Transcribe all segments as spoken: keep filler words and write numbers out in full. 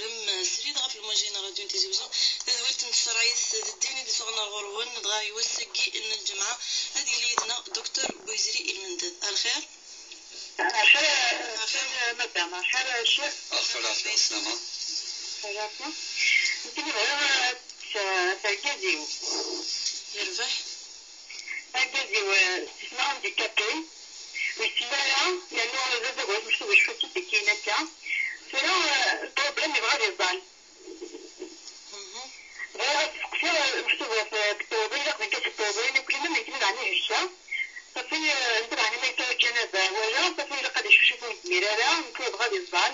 Lem srid ɣef lmajina Radio n Tizi Uzzu, tadwilt n tcerɛit d ddin i d-tuɣen ar ɣur-wen, dɣa i wass-agi n lǧemɛa ad yili yid-neɣ Docteur Bouizri Ilmendad. Alxir? Axir, axir, madam, axir, ccix. Axir, ɛafya, sslama. Nekkini bɣiɣ ad t-, ad tergaz-iw. Yerbeḥ. Argaz-iw, eh, s isem handicapé, ur yessin ara, yernu baba-s mektub acku-t-id akka. Tura, eh, lproblème yebɣa ad iẓẓal. Bɣiɣ ad steqsiɣ, eh, mektub ɣef, eh, ṭṭewḍin, ilaq d nekk ad ṭṭewḍin, nekkni ma nekni daɣen ihegga. Safi, eh, netta daɣen ma yekka lǧanaba wala, safi ilaq ad icucef ur yezmir ara, nekk yebɣa ad iẓẓal.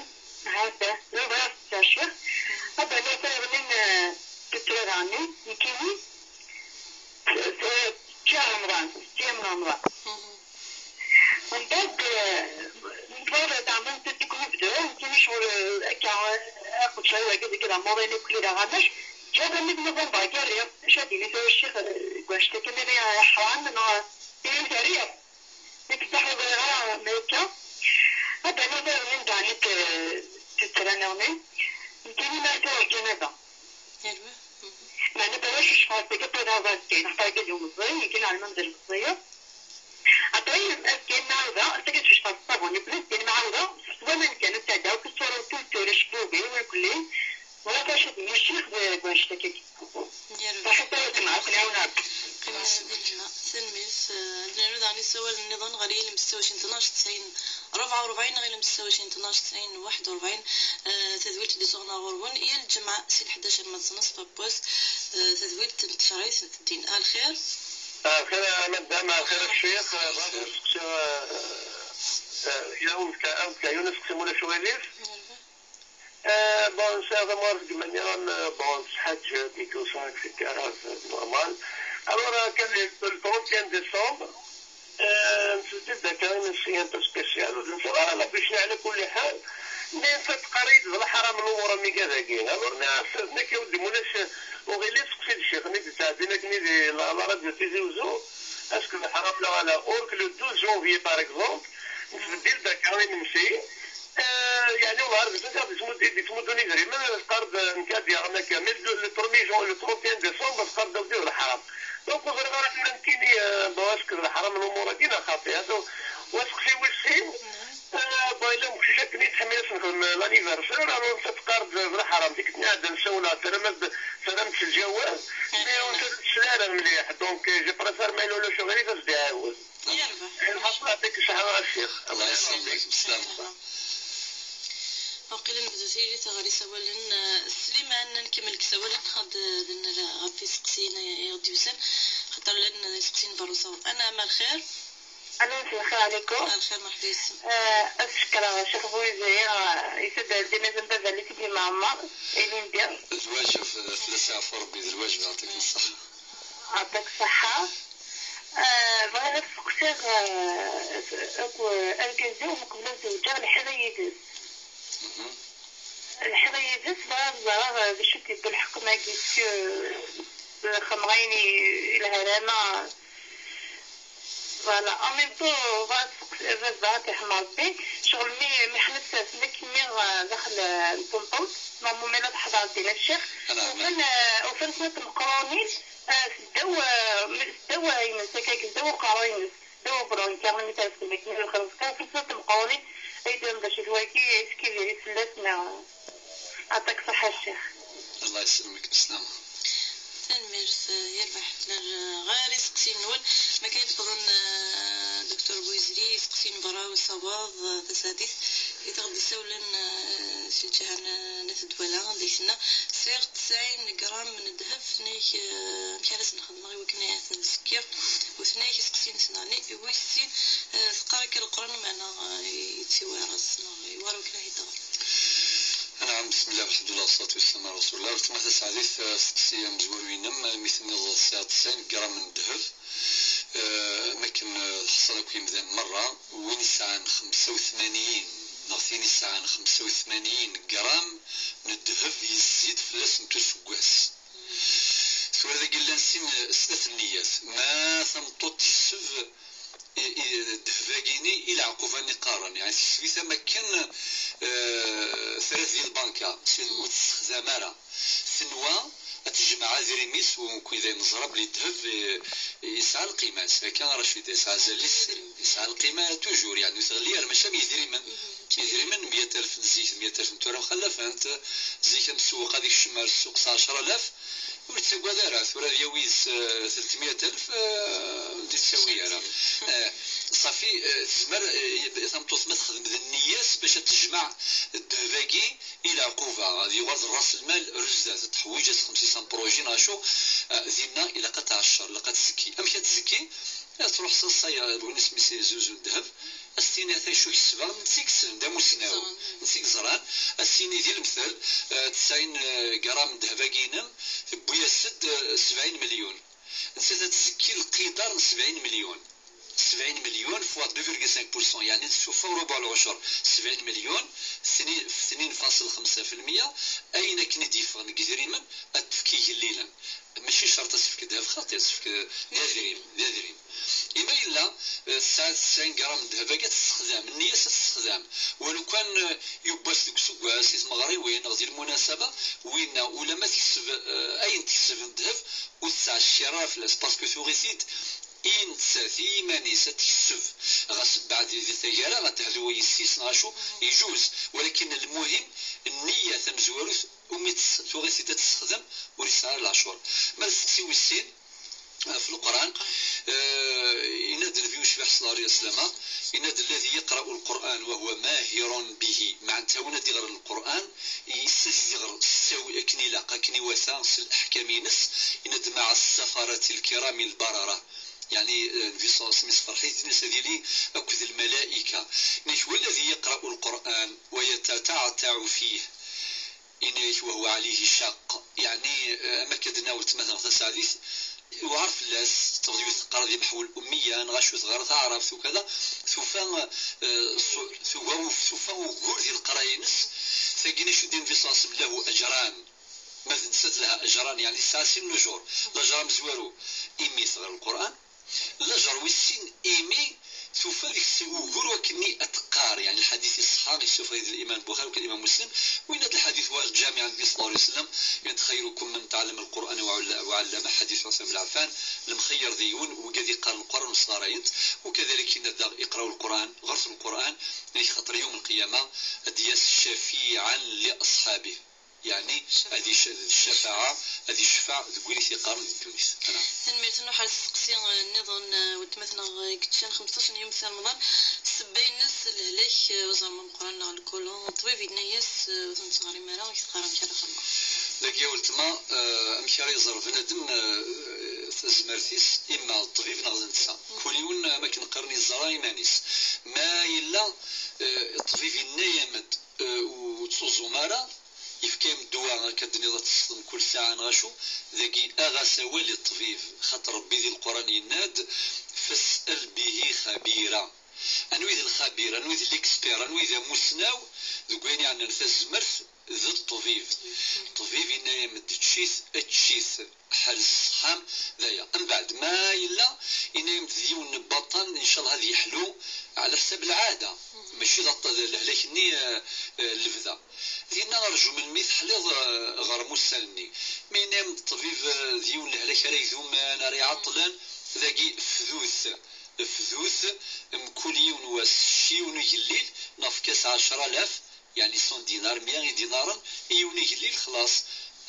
Ha-t-a, bɣiɣ ad steqsiɣ ccix. Ad d-rnuɣ tayeḍnin, eh, tuttra daɣen, nekkini. Tečča Remḍan, tečča Remḍan. Mbeɛd, eh, mbeɛd tɛemmemt ad tt-id-tebdu, nekkini ccɣel, eh, akka, eh, aqedcer-iw akka, deg d amuḍin akk, d aɣamac. Ǧǧiɣ armi d novembre, akka rriɣ. Acu ad d-yini tura ccix, eh, deg wannect-agi, ma yella ḥram, neɣ, eh, rriɣ. Nekk d aḥuḍ ɣer Amerika. Ad d-rnuɣ tayeḍnin daɣen, eh, tuttra niḍen. Nekkini ma tura ǧǧan ada. Meɛna baba cucfeɣ-as deg apayda azekka, neɣ targa d umeẓẓi, yeggin ɛelma mazal meẓẓiyeḍ. Après, azekka nɛawda, ass-agi ad cucfeɣ s ṣṣabun, yeqqel azekka nɛawda, s waman kan, ad sɛeddaɣ akk ṣṣura-w, tuttra, acebbub-iw, irkelli, wala acu ad d-yini ccix deg wannect-agi. Yerbeḥ. Ṛuḥet a weltma, ad ken-ɛawneɣ Ṛebbi. Qqim di lehna. Tanemmirt. Eh, ad d-nernu daɣen isawalen nniḍen ɣer yilem setta u ɛecrin tnac tesɛin rebɛa u rebɛin neɣ yilem setta u ɛecrin tnac tesɛin waḥed u rebɛin. Eh, tadwilt d-isuɣen ɣur-wen yal lǧemɛa si lḥdac arma d tnac ɣef wass. Eh, tadwilt n tcerɛit n ddin. Alxir? Alxir a madam, alxir a ccix. Bɣiɣ ad seqsiɣ, eh, eh, ya, ad k-, ad k-, yiwen aseqsi ma ulac aɣilif. Yerbeḥ. Euh, bon, c'est vraiment, je me dis, euh, bon, c'est Hajj, euh, et tout ça, et cetera, c'est normal. Alors, euh, quel est le trente et un décembre, euh, c'était d'accord, mais c'est un peu spécial. Donc, voilà, la bouche, على كل حال. Mais c'est pareil, voilà, حرام الأمور، mais كذا كاين. Alors, mais, c'est, mais كي ودي مولاش، وغير لي سقسي الشيخ، mais تاع دينا كني دي، la, la radio Tizi Ouzou, est-ce que حرام ولا لا؟ Or que le douze janvier, par exemple, نتبدل ذاك، راني نمشي. آه، يعني والله عارف، انت غادي تمد، غادي تمدوني زعما القرض نتاع ديالنا كامل، le premier jan-، le trente et un décembre، القرض داو ديال الحرام. Donc، وزرنا راه كنا نكيني، آه، بواسك الحرام، الامور كاينه خاطئه. هذا واسقسي ويسين، آه، باي لو مخشي شاكني تحمل اسمك l'anniversaire، راه نسى تقرض بالحرام، ديك الدنيا عندنا نسونا، سلامة، سلامة الجوال، mais وانت تسلالة مليح. Donc، je préfère ما يلولوش غير يفاز ديال عاود. يربح. الحق يعطيك الصحة الشيخ. الله يسلمك، بسلامة. وقيلا نبدو ثيري تغري سوالن، آه، سليمان نكمل سوالن هاد دن غفي سقسينا يغدي وسن خاطر لن يسقسين بروسا. أنا ما الخير؟ أنا مساء الخير عليكم. مساء الخير، مرحبا يسلمك. آه، أشكر الشيخ بويزي، آه، يسد الدين، يسد الدين، يسد الدين، يسد الدين، يسد الدين. الواجب، آه، ثلاثة عفو ربي، الواجب يعطيك الصحة. يعطيك الصحة. آه، بغيت نسقسيغ، آه، أكو أركزي ومقبلة زوجة الحريدس. الحريدس بغا زرا شو كيقول الحكم كيسكو خمغيني الهرامة. Voilà، en même temps، بغا نسقسي، بغا تحمى ربي. شغل مي، مي حنا ساس، مي كمي، آه، داخل، آه، الطنطوط. نورمالمون ما تحضر دينا الشيخ. وفن، آه، وفن سنة مقرونين. آه، سداو، آه، م-، سداو عينس، هكاك سداو قراينس، سداو برونكا، من مثال سميت من الخمس كان في سنة مقاولين، أيديهم باش يتواكي يسكي لي فلاتنا. يعطيك الصحة الشيخ. الله يسلمك، بسلامة. Tanemmirt, yerbeḥ. Nar, ɣer iseqsiyen-nwen, ma kan yefḍen, eh, Docteur Bouizri, iseqsiyen berra usawaḍ, eh, tasaɛdit, i d aɣ-d-isawlen, eh, si lǧiha n, n At Dwala, anda i tenna, sɛiɣ tesɛin gram n ddheb, tenna-k, eh, amek ara sen-xedmeɣ i wakken ad ten-sekkiɣ, u tenna-k iseqsiyen-nsen, ɛni, wis sin, eh, teqqar akka Leqran, meɛna, eh, yettiwara-s, neɣ iwara wakken ad yi-d-teɣer. Anɛam, bismillah, walḥemdulillah, wassalatu wassalamu ala rasulillah. Weltma tasaɛdit, eh, asteqsi amezwaru-inem, eh, mi tenniḍ tesɛiḍ tesɛin gram n ddheb, eh, am akken, eh, tḥeṣṣiḍ akk imdanen merra, win yesɛan xemsa u tmanyin neɣ tin yesɛan xemsa u tmanyin gram n ddheb yezzid fell-asent useggas. Tura dagi llan sin, eh, snat nniyat. Ma tameṭṭut tekseb i, i, ddheb-agi-ni i leɛquba-nni qqaren, yeɛni tekseb-it am akken, eh, terra-t di lbanka, si, ur t-tessexdam ara. Tenwa ad tejmeɛ adrim-is, u nekkni dayen neẓra belli ddheb, eh, yesɛa lqima-s, akka Racida, yesɛa azal-is, yesɛa lqima toujours, yeɛni ur teɣli ara, mačči am yedrimen. Idrimen meyya alef n zik d meyya alef n tura mxallafent. Zik amsewweq ad ikcem ar ssuq s ɛecra alaf, ur yettagad ara, tura ad yawi s, eh, telt meyya alef, eh, ur d-yettawi ara. Eh, ṣafi, eh, tezmer, eh, tameṭṭut ma texdem d nniya-s bac ad tejmeɛ ddheb-agi i leɛquba, ad yuɣal d ras lmal ar zdat, ad teḥwiǧ ad texdem s un projet neɣ acu, eh, dinna ilaq ad tɛeccer, ilaq ad tzekki. Amek ad tzekki? Ad truḥ s ṣṣay, eh, win isem-is zuzu n ddheb, ad s-tini ata acu kesbeɣ, netta i yeslen, d amussnaw, netta i yeẓran, ad s-yini di lemtel, eh, tesɛin, eh, gram n ddheb-agi-inem, tewwi-as-d, eh, sebɛin melyun. Nettat ad tzekki lqidar n sebɛin melyun. Sebɛin melyun fois deux virgule cinq pour cent, yeɛni tsuffeɣ rubuɛ lɛucer, sebɛin melyun, tnin, tnin faṣel xemsa fi lmeyya, ayen akken i d-yeffɣen deg idrimen, ad d-tefk igellilen. Mačči ccerṭ ad s-tefk ddheb xaṭi, ad s-tefk d adrim, d adrim. Ima yella, eh, tesɛa tesɛin gram n ddheb-agi ad tessexdam, nniya-s ad tessexdam. Walu kan, eh, yewwa-t deg useggas, i tmeɣriwin, neɣ di lmunasaba, winna, ulamma tekseb, eh, ayen tekseb n ddheb, ur tettɛeccir ara fell-as, parce que tuɣ-it-id i nettat, i yiman-is, ad tekseb. Ɣas mbeɛd di taggara, ad tehlu yessi-s neɣ acu, ijuz. Walakin lmuhim, nniya tamezwarut, umi tes-, tuɣ-it-id ad tessexdem, ur yesɛi ara leɛcur. Ma d asteqsi wis sin, eh, ɣef Leqran, eh, yenna-d Nnbi ucbiḥ ṣella Llahu ɛalayhi wa sallama, yenna-d: "الذي يقرأ القرآن وهو ماهر به". Meɛna win ad iɣren Leqran, yessas ad iɣer s ttawi akken ilaq, akken iwata, s leḥkam-ines, yenna-d: "مع السفرة الكرام البررة". Yeɛni, eh, Nnbi ṣella Llahu ɛalayhi wa sallam isferḥ-it, yenna-as ad yili akked lmalayika. Yenna-ak: "والذي يقرأ القرآن ويتتعتع فيه". Yenna-ak: "وهو عليه شاق". Yeɛni, eh, am akka d-tenna weltma-tneɣ tasaɛdit, yewɛer fell-as, teṭṭef yiwet teqqar ad imḥew l'ummiya, neɣ acu teɣra taɛrabt, ukada, tufa, eh, su-, tuga uf-, tufa ugur di leqraya-ines, tagi acu d-yenna Nnbi ṣella Llahu ɛalayhi wa sallam: "له أجران". Ma d netta telha ajran, yeɛni tesɛa sin n ujur. Lajr amezwaru imi teɣra Lqur'an, lajr wis sin imi tufa deg-s ugur wakken ad teqqar, yeɛni lḥadit iṣeḥḥa, yessufeɣ-it-id Limam Buxari akked Limam Muslim, winna d lḥadit wa lǧamiɛ n Nnbi ṣella Llahu ɛalayhi wa sallam, yenna-d: "خيركم من تعلم القرآن وعل-، وعلمه". Ḥadit Ɛusman ben Ɛeffan, lemxeyyer deg-wen, wigad iqqaren Lqur'an ur sɣarayen-t, u kadalik yenna-d daɣ: "اقرأوا القرآن، ɣret Lqur'an, xaṭer yawm lqiyama ad d-yas شفيعا لأصحابه". Yeɛni, ad ic-, d ccafaɛa, ad icfeɛ deg win i t-iqqaren di ddunit. Ana. Tanemmirt. Nruḥ ar tseqsi, eh, nniḍen, eh, weltma-tneɣ, eh, i yeččan xemseṭṭac n yum si Remḍan, ssebba-ines lehlak, eh, uẓrem ameqqran neɣ lkulu. Ṭṭbib yenna-yas, eh, ur ten-teɣrim ara, i k-teqqar amek ara xedmeɣ? Dagi a weltma, eh, amek ara iẓer bnadem, eh, tazmert-is, imma d ṭṭbib neɣ d netta. Kul yiwen, eh, am akken qqaren, yeẓra iman-is. Ma yella, eh, ṭṭbib yenna-yam-d, eh, ur ttuẓum ara, yefka-yam ddwa, akka d-tenniḍ, ad tessexdem kul saɛa neɣ acu, dagi aɣ-as awal i ṭṭbib, xaṭer Rebbi di Lqur'an yenna-d: "فاسأل به خبيرا". Anwi d lxabir, anwi d l'expert, anwi d amussnaw deg wayen yeɛnan tazmert? D ṭṭbib. Ṭṭbib yenna-yam-d: "Ečč-it, ečč-it, ḥrez ṣṣeḥḥa-m", d aya. Mbeɛd, ma yella yenna-yam-d d yiwen n baṭṭan, ncallah ad yeḥlu ɛla ḥsab lɛada. Mačči d aṭ-, d lehlak-nni, eh, eh, lebda. Dinna rju melmi teḥliḍ, eh, ɣer mussal-nni. Ma yenna-yam-d ṭṭbib, eh, d yiwen lehlak ara idumen, ara iɛeṭṭlen, dagi fdut. Fdut, mkul yiwen wass, cci yiwen ugellil, neɣ fk-as ɛecra alaf, yeɛni cent dinars, meyya idinaren, i yiwen ugellil, xlaṣ.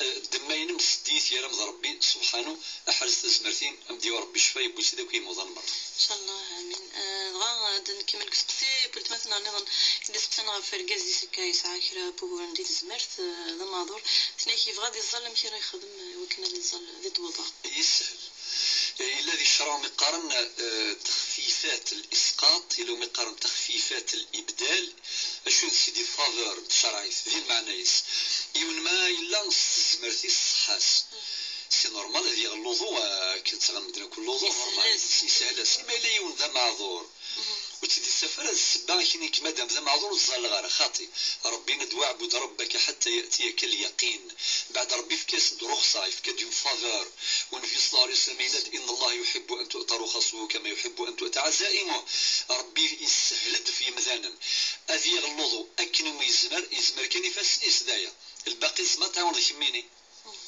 Eh, ddemma-inem sdit, yaram d Rebbi subḥanu, aḥrez tazmert-im, am d-yawi Rebbi ccfa, yewwi-tt-id akk i yimuḍan merra. Ncallah, amin. Eh, dɣa, eh, ad nkemmel deg useqsi n weltma-tneɣ nniḍen i d-iseqsan ɣef urgaz-is akka yesɛa kra n wuguren di tezmert, eh, d amaɛḍur. Tenna-k yebɣa ad iẓẓal, amek ara yexdem, eh, wakken ad iẓẓal di ṭṭbuḍa? Yeshel. Eh, yella di ccreɛ mi qqaren, eh, texfifat l-isqaṭ, yella umi qqaren texfifat l-ibdal. Acu d sidi faveur n tcerɛit, di lmeɛna-is. Yiwen ma yella s tezmert-is, ṣṣeḥḥa-s. C'est normal ad yaɣ luḍu, eh, akken ttɣaman medden akk luḍu, normal. Yeshel-as. Yeshel-as. Ma yella yiwen d amaɛḍur, ur Sidi Safar, d ssebba akken i kem-ad d-amdeɣ ameɛḍur ur ẓẓalleɣ ara, xaṭi. Ṛebbi yenna-d: "Waɛbud Rabbaka ḥatta ya'tiyaka l-yaqin." Mbeɛd Ṛebbi yefka-as-d ruxṣa, yefka-d une faveur. U Nnbi ṣella Llahu ɛalayhi wa sallam yenna-d: "Inna Llaha yuḥibbu an tu'ta ruxasuhu kama yuḥibbu an tu'ta ɛazaimuh." Ṛebbi yessehel-d f yemdanen ad yaɣ luḍu akken umi yezmer, yezmer kan ifassen-is d aya. Lbaqi tzemreḍ ad tɛiwneḍ kemmini.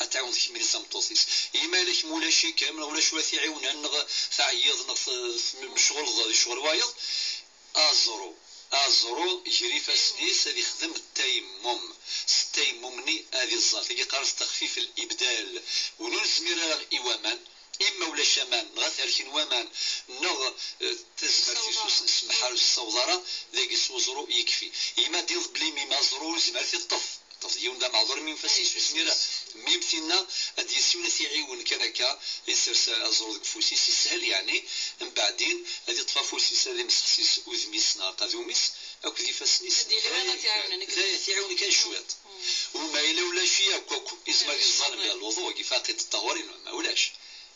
Ad tɛiwneḍ kemmini d tameṭṭut-is. Yemma yella kemm ulac-ikem, neɣ ulac ur t-iɛiwnen, neɣ teɛyiḍ, neɣ t-, t-, mecɣuleḍ di ccɣel wayeḍ, aẓru, aẓru, ger ifassen-is ad ixdem ttayammum. S ttayammum-nni ad iẓẓal. Tagi qqaren-as texfif l-ibdal. Win ur nezmir ara i waman, imma ulac aman, neɣ ad t-helken waman, neɣ, eh, tazmert-is ur s-nsemmeḥ ara, ur s-tessaweḍ ara, dagi s uẓru yekfi. Yemma ad d-tiniḍ belli mi ma aẓru ur yezmir ad t-iṭṭef. Ṭṭef yiwen d ameɛḍur imi ufas-is ur yezmir ara. Mi m-tinna ad d-yas yiwen ad t-iɛiwen kan akka, isers aẓru deg ufus-is, yeshel yeɛni, mbeɛdin ad iṭṭef afus-is ad imsex s udem-is neɣ aqadum-is akked ifassen-is. Ad yili wayeḍ ad t-iɛiwnen akken. D aya, ad t-iɛiwen kan cwiṭ. U ma yella ulac-iyi akk, akk, yezmer ad iẓẓal mebla lwuḍu, agi faqid ṭṭahur, ma ulac.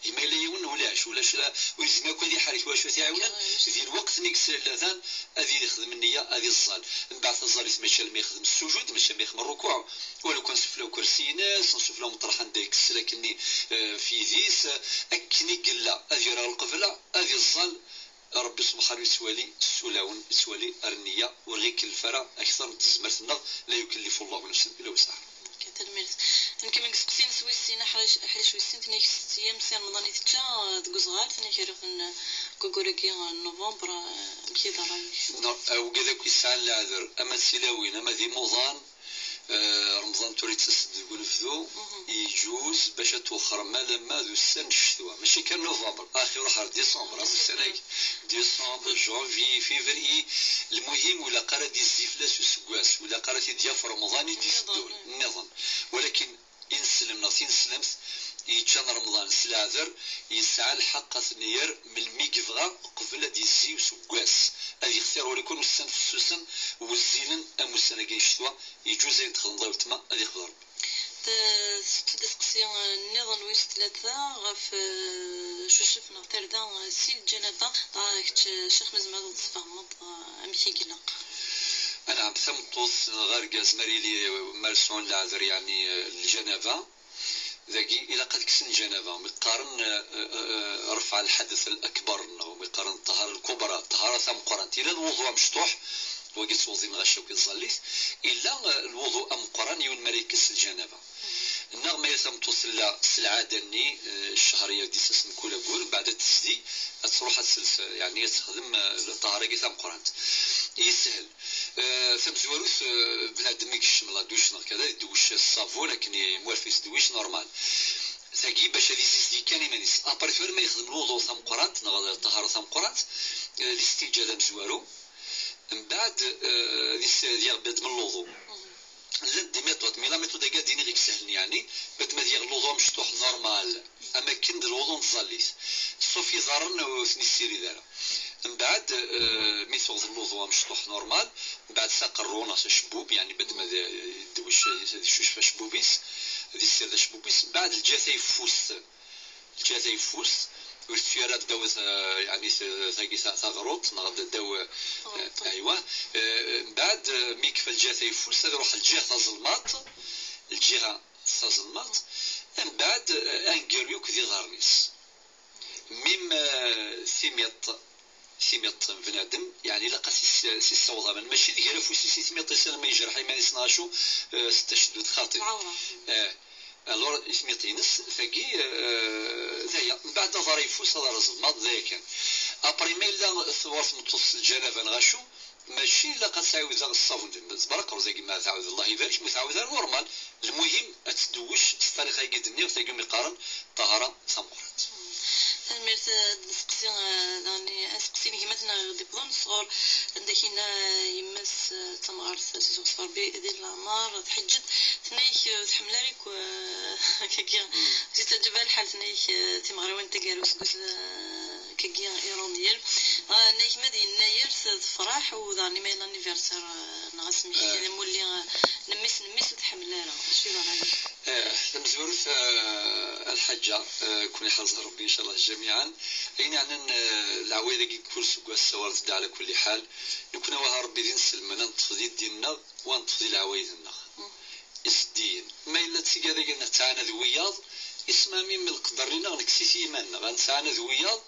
Yemma yella yiwen ulac, ulac la, ur yezmir akk ad iḥerrek wacu ad t-iɛiwnen. Di lweqt-nni i yesla llazan, ad yili yexdem nniya, ad iẓẓal. Mbeɛd taẓallit mačči alamma yexdem ssujud, mačči alamma yexdem rrukuɛ. Wala kan sufella ukersi-ines, sufella umeṭreḥ anda i yessel akkenni, eh, f yidis, eh, akken i yella, ad yerr ɣer lqebla, ad iẓẓal. Ṛebbi subḥanu yettwali s ulawen, yettwali ar nniya, ur ɣ-ikellef ara akteṛ n tezmert-nneɣ, la yukellifu Llahu nafsan illa wusɛaha. Ok, tanemmirt. Nkemmel deg useqsi-ines wis sin, aḥric, aḥric wis sin, tenna-k s yam Si Remḍan i tečča, eh, deg uzɣal, tenna-k rriɣ-ten, eh, deg waggur-agi, eh, n novembre, eh, amek i d ṛṛay-ik? Non, eh, wigad akk yesɛan leɛder, ama d tilawin, ama d imuḍan, eh, Remḍan tura yettas-d deg unebdu, yeǧuz bac ad twexxrem alamma d ussan n ccetwa, mačči kan novembre, axi iruḥ ɣer décembre, am ussan-agi, décembre, janvier, février, lmuhim ur ilaq ara ad izzi fell-as useggas, ur ilaq ara ad t-id-yaf Remḍan i d-iteddun, nniḍen. Walakin ineslem neɣ tineslemt yeǧǧan Remḍan s leɛder, yesɛa lḥeqq ad ten-yerr melmi i yebɣa, qbel ad d-yezzi useggas. Ad yextir wala kan ussan fessusen, wezzilen, am ussan-agi n ccetwa, yeǧuz ayen txedmeḍ a weltma, ad yexdem Rebbi. T-, tettu-d aseqsi, eh, nniḍen wis tlata ɣef, eh, cucef neɣ tarda, eh, si lǧanaba. Dɣa kečč, eh, Ccix, ma tzemreḍ ad d-tesfehmeḍ, eh, amek i ilaq? Anɛam, tameṭṭut neɣ argaz, ma yili, ma sɛun leɛder, yeɛni, eh, lǧanaba, dagi ilaq ad kksen lǧanaba. Mi qqaren, eh, eh, eh, rfeɛ lḥadet lakbar, neɣ mi qqaren ṭṭahara lkubra, ṭṭahara tameqqrant. Ila lwuḍu amecṭuḥ, wagi ttwuḍin ɣac akk i tẓallit, ila, eh, lwuḍu ameqqran, yiwen mi ara yekkes lǧanaba. Neɣ ma yella tameṭṭut tella s lɛada-nni, eh, ccehriya d-isas mkul aggur, mbeɛd ad tezdi, ad truḥ ad tels, yeɛni ad texdem, eh, ṭṭahara-agi tameqqrant. Yeshel. Eh, tamezwarut, eh, bnadem i yekcem la douche neɣ kada, ad idewwec s ṣṣabun akken i, mi ara t-isdewwic normal. Tagi bac ad izizdi kan iman-is. Après tura ma yexdem lwuḍu tameqqrant neɣ ṭṭahara tameqqrant, eh, listijja d amezwaru. Mbeɛd, eh, ad is-, ad yaɣ bnadem lwuḍu. Llant des méthodes, mais la méthode-agi ad d-iniɣ i isehlen, yeɛni, bnadem ad yaɣ lwuḍu amecṭuḥ normal, am akken d lwuḍu n tẓallit, sauf iḍarren ur ten-issirid ara. Mbeɛd, eh, mi tuɣeḍ lwuḍu amecṭuḥ normal, mbeɛd s aqerru neɣ s acebbub, yeɛni bnadem ad, eh, idewwec, ad icucef acebbub-is, ad issired acebbub-is, mbeɛd lǧihat ayeffust, lǧihat ayeffust, ur tettu ara ddaw, eh, yeɛni, t-, tagi ta-, taɣruḍt, neɣ d-, ddaw, eh, aywa. Eh, mbeɛd, eh, mi yekfa lǧihat ayeffust, ad iruḥ lǧiha tazelmaḍt, lǧiha tazelmaḍt, mbeɛd, eh, aneggaru akk d iḍarren-is. Mim, eh, timiṭ, timiṭ n bnadem, yeɛni ilaq ad s-, s-, issawḍ aman. Mačči d gar afus-is i timiṭ-is alamma yejreḥ iman-is neɣ acu, eh, s taceddudt xaṭi. Lɛawra. Eh, alors, i tmiṭ-ines, tagi, eh, d aya. Mbeɛd aḍar ayeffus, aḍar azelmaḍ, d aya kan. Après, ma yella twar tmeṭṭut s lǧanaba neɣ acu, mačči ilaq ad tɛiwed daɣ ṣṣabun. Tebra aqerru-agi, ma tɛawed, Allah ibarek, ma tɛawed ara normal. Lmuhim, ad tdewwec s ṭṭariqa-agi d-nniɣ, tagi umi qqaren ṭṭahara tameqqrant. Tanemmirt, eh, d aseqsi, eh, daɣen aseqsi n gma-tneɣ i ɣ-d-iwwḍen sɣur, anda k-yenna, eh, yemma-s, eh, d tamɣart, ad tt-iseɣ Rebbi di leɛmer, tḥeǧǧ-d, tenna-yak, eh, ur tḥemmel ara akk, eh, akkagi, ur tt-ittaǧab ara lḥal, tenna-yak, eh, timeɣriwin n taggara useggas, eh, Kagi irundyel. Ah, nna gma d yennayer tefreḥ, u daɣen ma yella anniversaire, ah, neɣ asmi d amulli, ah, n mmi-s n mmi-s ur tḥemmel ara. Acu yeḍran? Eh, tamezwarut, eh, a lḥaǧa, eh, kun iḥrez Rebbi, ncallah, jamiɛan. Ayen yeɛnan, eh, leɛwayed-agi n kul seggas, sawar-d ɛla kulli ḥal. Nekni, wah, Rebbi d inselmen, ad neṭṭef di ddin-nneɣ, u ad neṭṭef di leɛwayed-nneɣ. Iseddiyen. Ma yella d tigad-agi ad nettɛanad wiyaḍ, isem-, am imi lqedder-nneɣ, nekkes-it i yiman-nneɣ, ad nettɛanad wiyaḍ,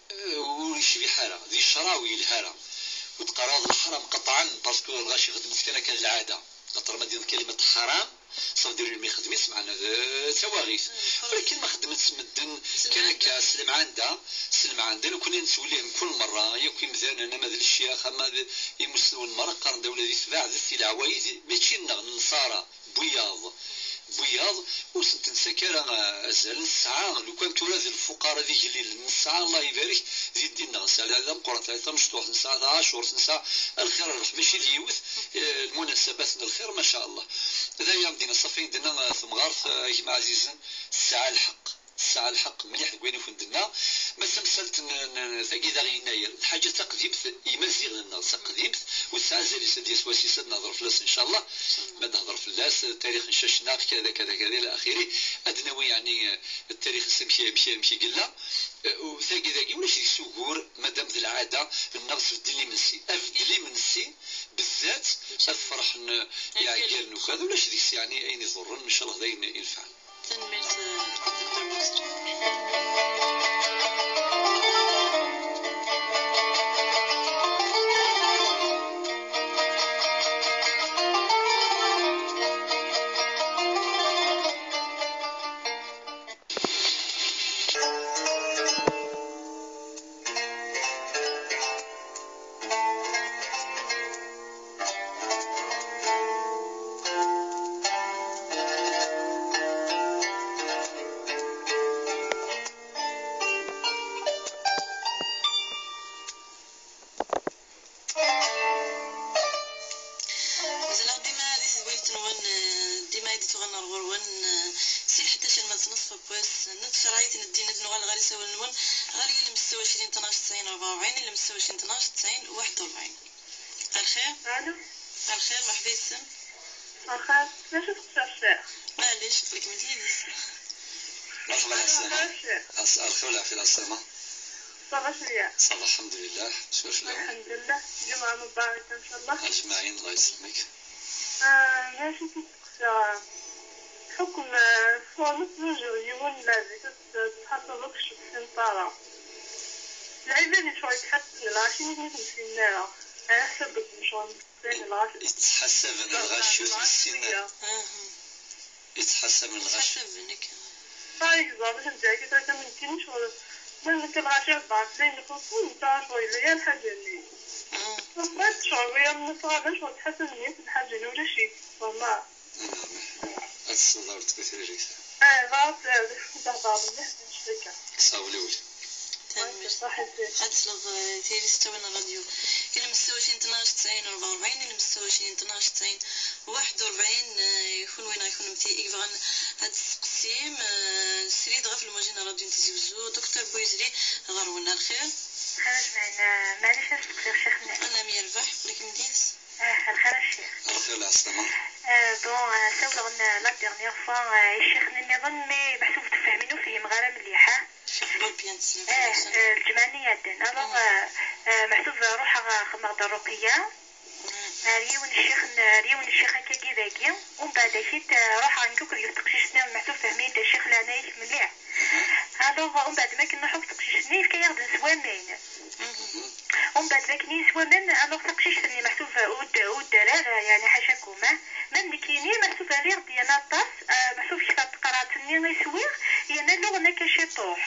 eh, ur yecbiḥ ara, di ccṛeɛ ur yelhi ara. Ur d-qqareɣ d leḥram qeṭɛen, parce que lɣaci xedmen-t kan akka d lɛada. Xaṭer ma d-yenna kalimat ḥaram, ça veut dire imi xedmen-tt, meɛna d tawaɣit. Walakin ma xedmen-tt medden kan akka, s lemɛanda, s lemɛanda, nekkni nettwellih mkul merra, yakk imdanen, ama d lecyax, ama d imusnawen merra, qqaren-d ula di tbaɛdet, di leɛwayed, mačči nneɣ, n nnṣara. Wiyaḍ, wiyaḍ, ur sent-nettak ara, ah, azal. Nesɛa, lukan tura d lfuqara d igellilen, nesɛa, Allah ibarek, di ddin-nneɣ, nesɛa lɛada meqqrant, lɛada tamecṭuḥt, nesɛa taɛacurt, nesɛa lxir rrbeḥ, mačči d yiwet, eh, lmunasabat n lxir, ma ca Allah. D aya am din ṣafi, d-tenna, ah, temɣart, ah, a gma ɛzizen, tesɛa lḥeqq. Tesɛa lḥeqq mliḥ deg wayen i kent-d-tenna. Ma d tamsalt n, n, tagi daɣ yennayer, lḥaǧa taqdimt, imaziɣen-nneɣ taqdimt, ur tesɛi azal-is, ad d-yas wass-is ad nehder fell-as, ncallah. Ma d-nehder fell-as, tarix n Cacnaq, kada, kada, kada, ila axiri. Ad d-nawi, yeɛni, tarix-is amek, amek, amek i yella. U tagi dagi, ulac deg-s ugur, madam d lɛada-nneɣ tbeddel imensi. Abeddel imensi, bezzat, ad ferḥen iɛeggalen ukad, ulac deg-s, yeɛni, ayen iḍurren, ncallah d ayen inefɛen. Tanemmirt, eh, Docteur Bouzri. Mazal-aɣ dima di tedwilt-nwen, eh, dima i d-tuɣal ɣer ɣur-wen, eh, si lḥdac alma d tnaṣfa n wass, n tcerɛit n ddin, ad nuɣal ɣer isawalen-nwen, ɣer yilem setta u ɛecrin tnac tesɛin rebɛa u rebɛin, yilem setta u ɛecrin tnac tesɛin waḥed u rebɛin. مساء الخير. ألو. مساء الخير، مرحبا يسم. مساء الخير، علاش تخسر الشيخ؟ معليش، قلت لك من تيديس. مرحبا ألو، السلامة. مساء الخير. مساء الخير والعافية على السلامة. صافا شوية؟ صافا الحمد لله، شوية شوية. الحمد لله، جمعة مباركة إن شاء الله. أجمعين، الله يسلمك. آه، ماشي كنت تقصى. حكم، آه، صوم زوج يوم لازم تتحسب لك الشخص طارة. العيب اللي شوية تحسن العشرين اللي تنسينا. أنا حسبت إن شاء الله. Yettḥasaben lɣaci ur t-nessin ara. Yettḥasaben lɣaci. Yettḥasaben akka. Par exemple, akken ttɛekkiḍ akka, ma nekkini ccɣel, ma nekk lɣaci rebɛa fell-i, nxuṣṣu, netta ccɣel yella yal ḥaǧa-nni. Ma tecɣel wiya, ma tɣab, ccɣel tḥasaben-iyi lḥaǧa-nni, ulac-it. Wallah. Ad tessneḍ ar tewwet rrikt. Eh, ɣas, eh, d, d, d, d, d, d, d, d, Ksawliwli. Tanemmirt. Ad tesleḍ, eh, tiri s ttawil n ṛṛadyu. Ilem setta u ɛecrin tnac tesɛin rebɛa u rebɛin, ilem setta u ɛecrin tnac tesɛin waḥed u rebɛin, eh, i kunwi neɣ i kunemti i yebɣan ad d-testeqsim, eh, srid ɣef lmujin n ṛṛadyu n Tizi Wezzu, Docteur Bouzri ɣer-wen. Ar lxir. Xir ajmaɛin, eh, maɛlic ad steqsiɣ ccix-nni. Anam yerbeḥ, ulakem deg-s. Ah, lxir a ccix. Lxir, lɛeslama. Ah, bon, ah, sawleɣ-n, ah, la dernière fois, ah, i ccix-nni nniḍen, mais meḥsub tefhem-inu ur fhimeɣ ara mliḥ, ah. Ccix Bob Yansen. Ah, ah, lǧemɛa-nni iɛeddan. Alors, ah, ah, meḥsub ruḥeɣ, ah, xedmeɣ-d ṛṛuqiyya. Ah, ar yiwen n ccix n, ar yiwen n ccix akkagi dagi. Umbeɛd akit, ah, ruḥeɣ nekk akked yiwet teqcict-nniḍen, meḥsub tefhem-iyi-d a ccix, leɛnaya-k mliḥ. Alors, umbeɛd mi akken nruḥ akk teqcict-nni, yefka-yaɣ-d neswa aman. Umbeɛd mi akken i yeswa aman, alors taqcict-nni meḥsub ur d-, ur d-terri ara, yeɛni ḥacakum, ah. Même nekkini meḥsub rriɣ-d yan aṭas, ah, meḥsub kter teqraɛt-nni i swiɣ, yan alluɣen akka ciṭuḥ.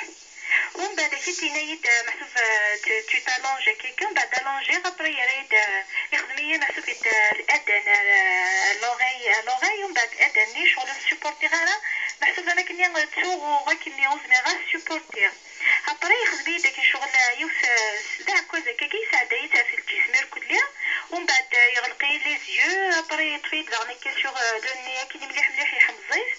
Umbeɛd akit yenna-yi-d, ah, meḥsub, ah, tu, tu t'allonges akkagi, umbeɛd allongiɣ, après yerra-yi-d, ah, ixdem-iyi meḥsub-it, ah, l'aide à, ah, l'oreille, ah, l'oreille, umbeɛd l'aide-nni ccɣel ur t-supportiɣ ara, meḥsub am akken ttuɣ, ur, akken ur zmireɣ ad t-supportiɣ. Après, yexdem-iyi-d akken ccɣel, ah, yiwet, ah, s-, d aɛekkaz akkagi, yesɛedda-yi-tt ɣef lǧism irkelli. Umbeɛd, ah, yeɣleq-iyi les yeux, après, yeṭṭef-iyi-d daɣen akka sur, ah, le nez, akken mliḥ mliḥ, yeḥmeẓ-it.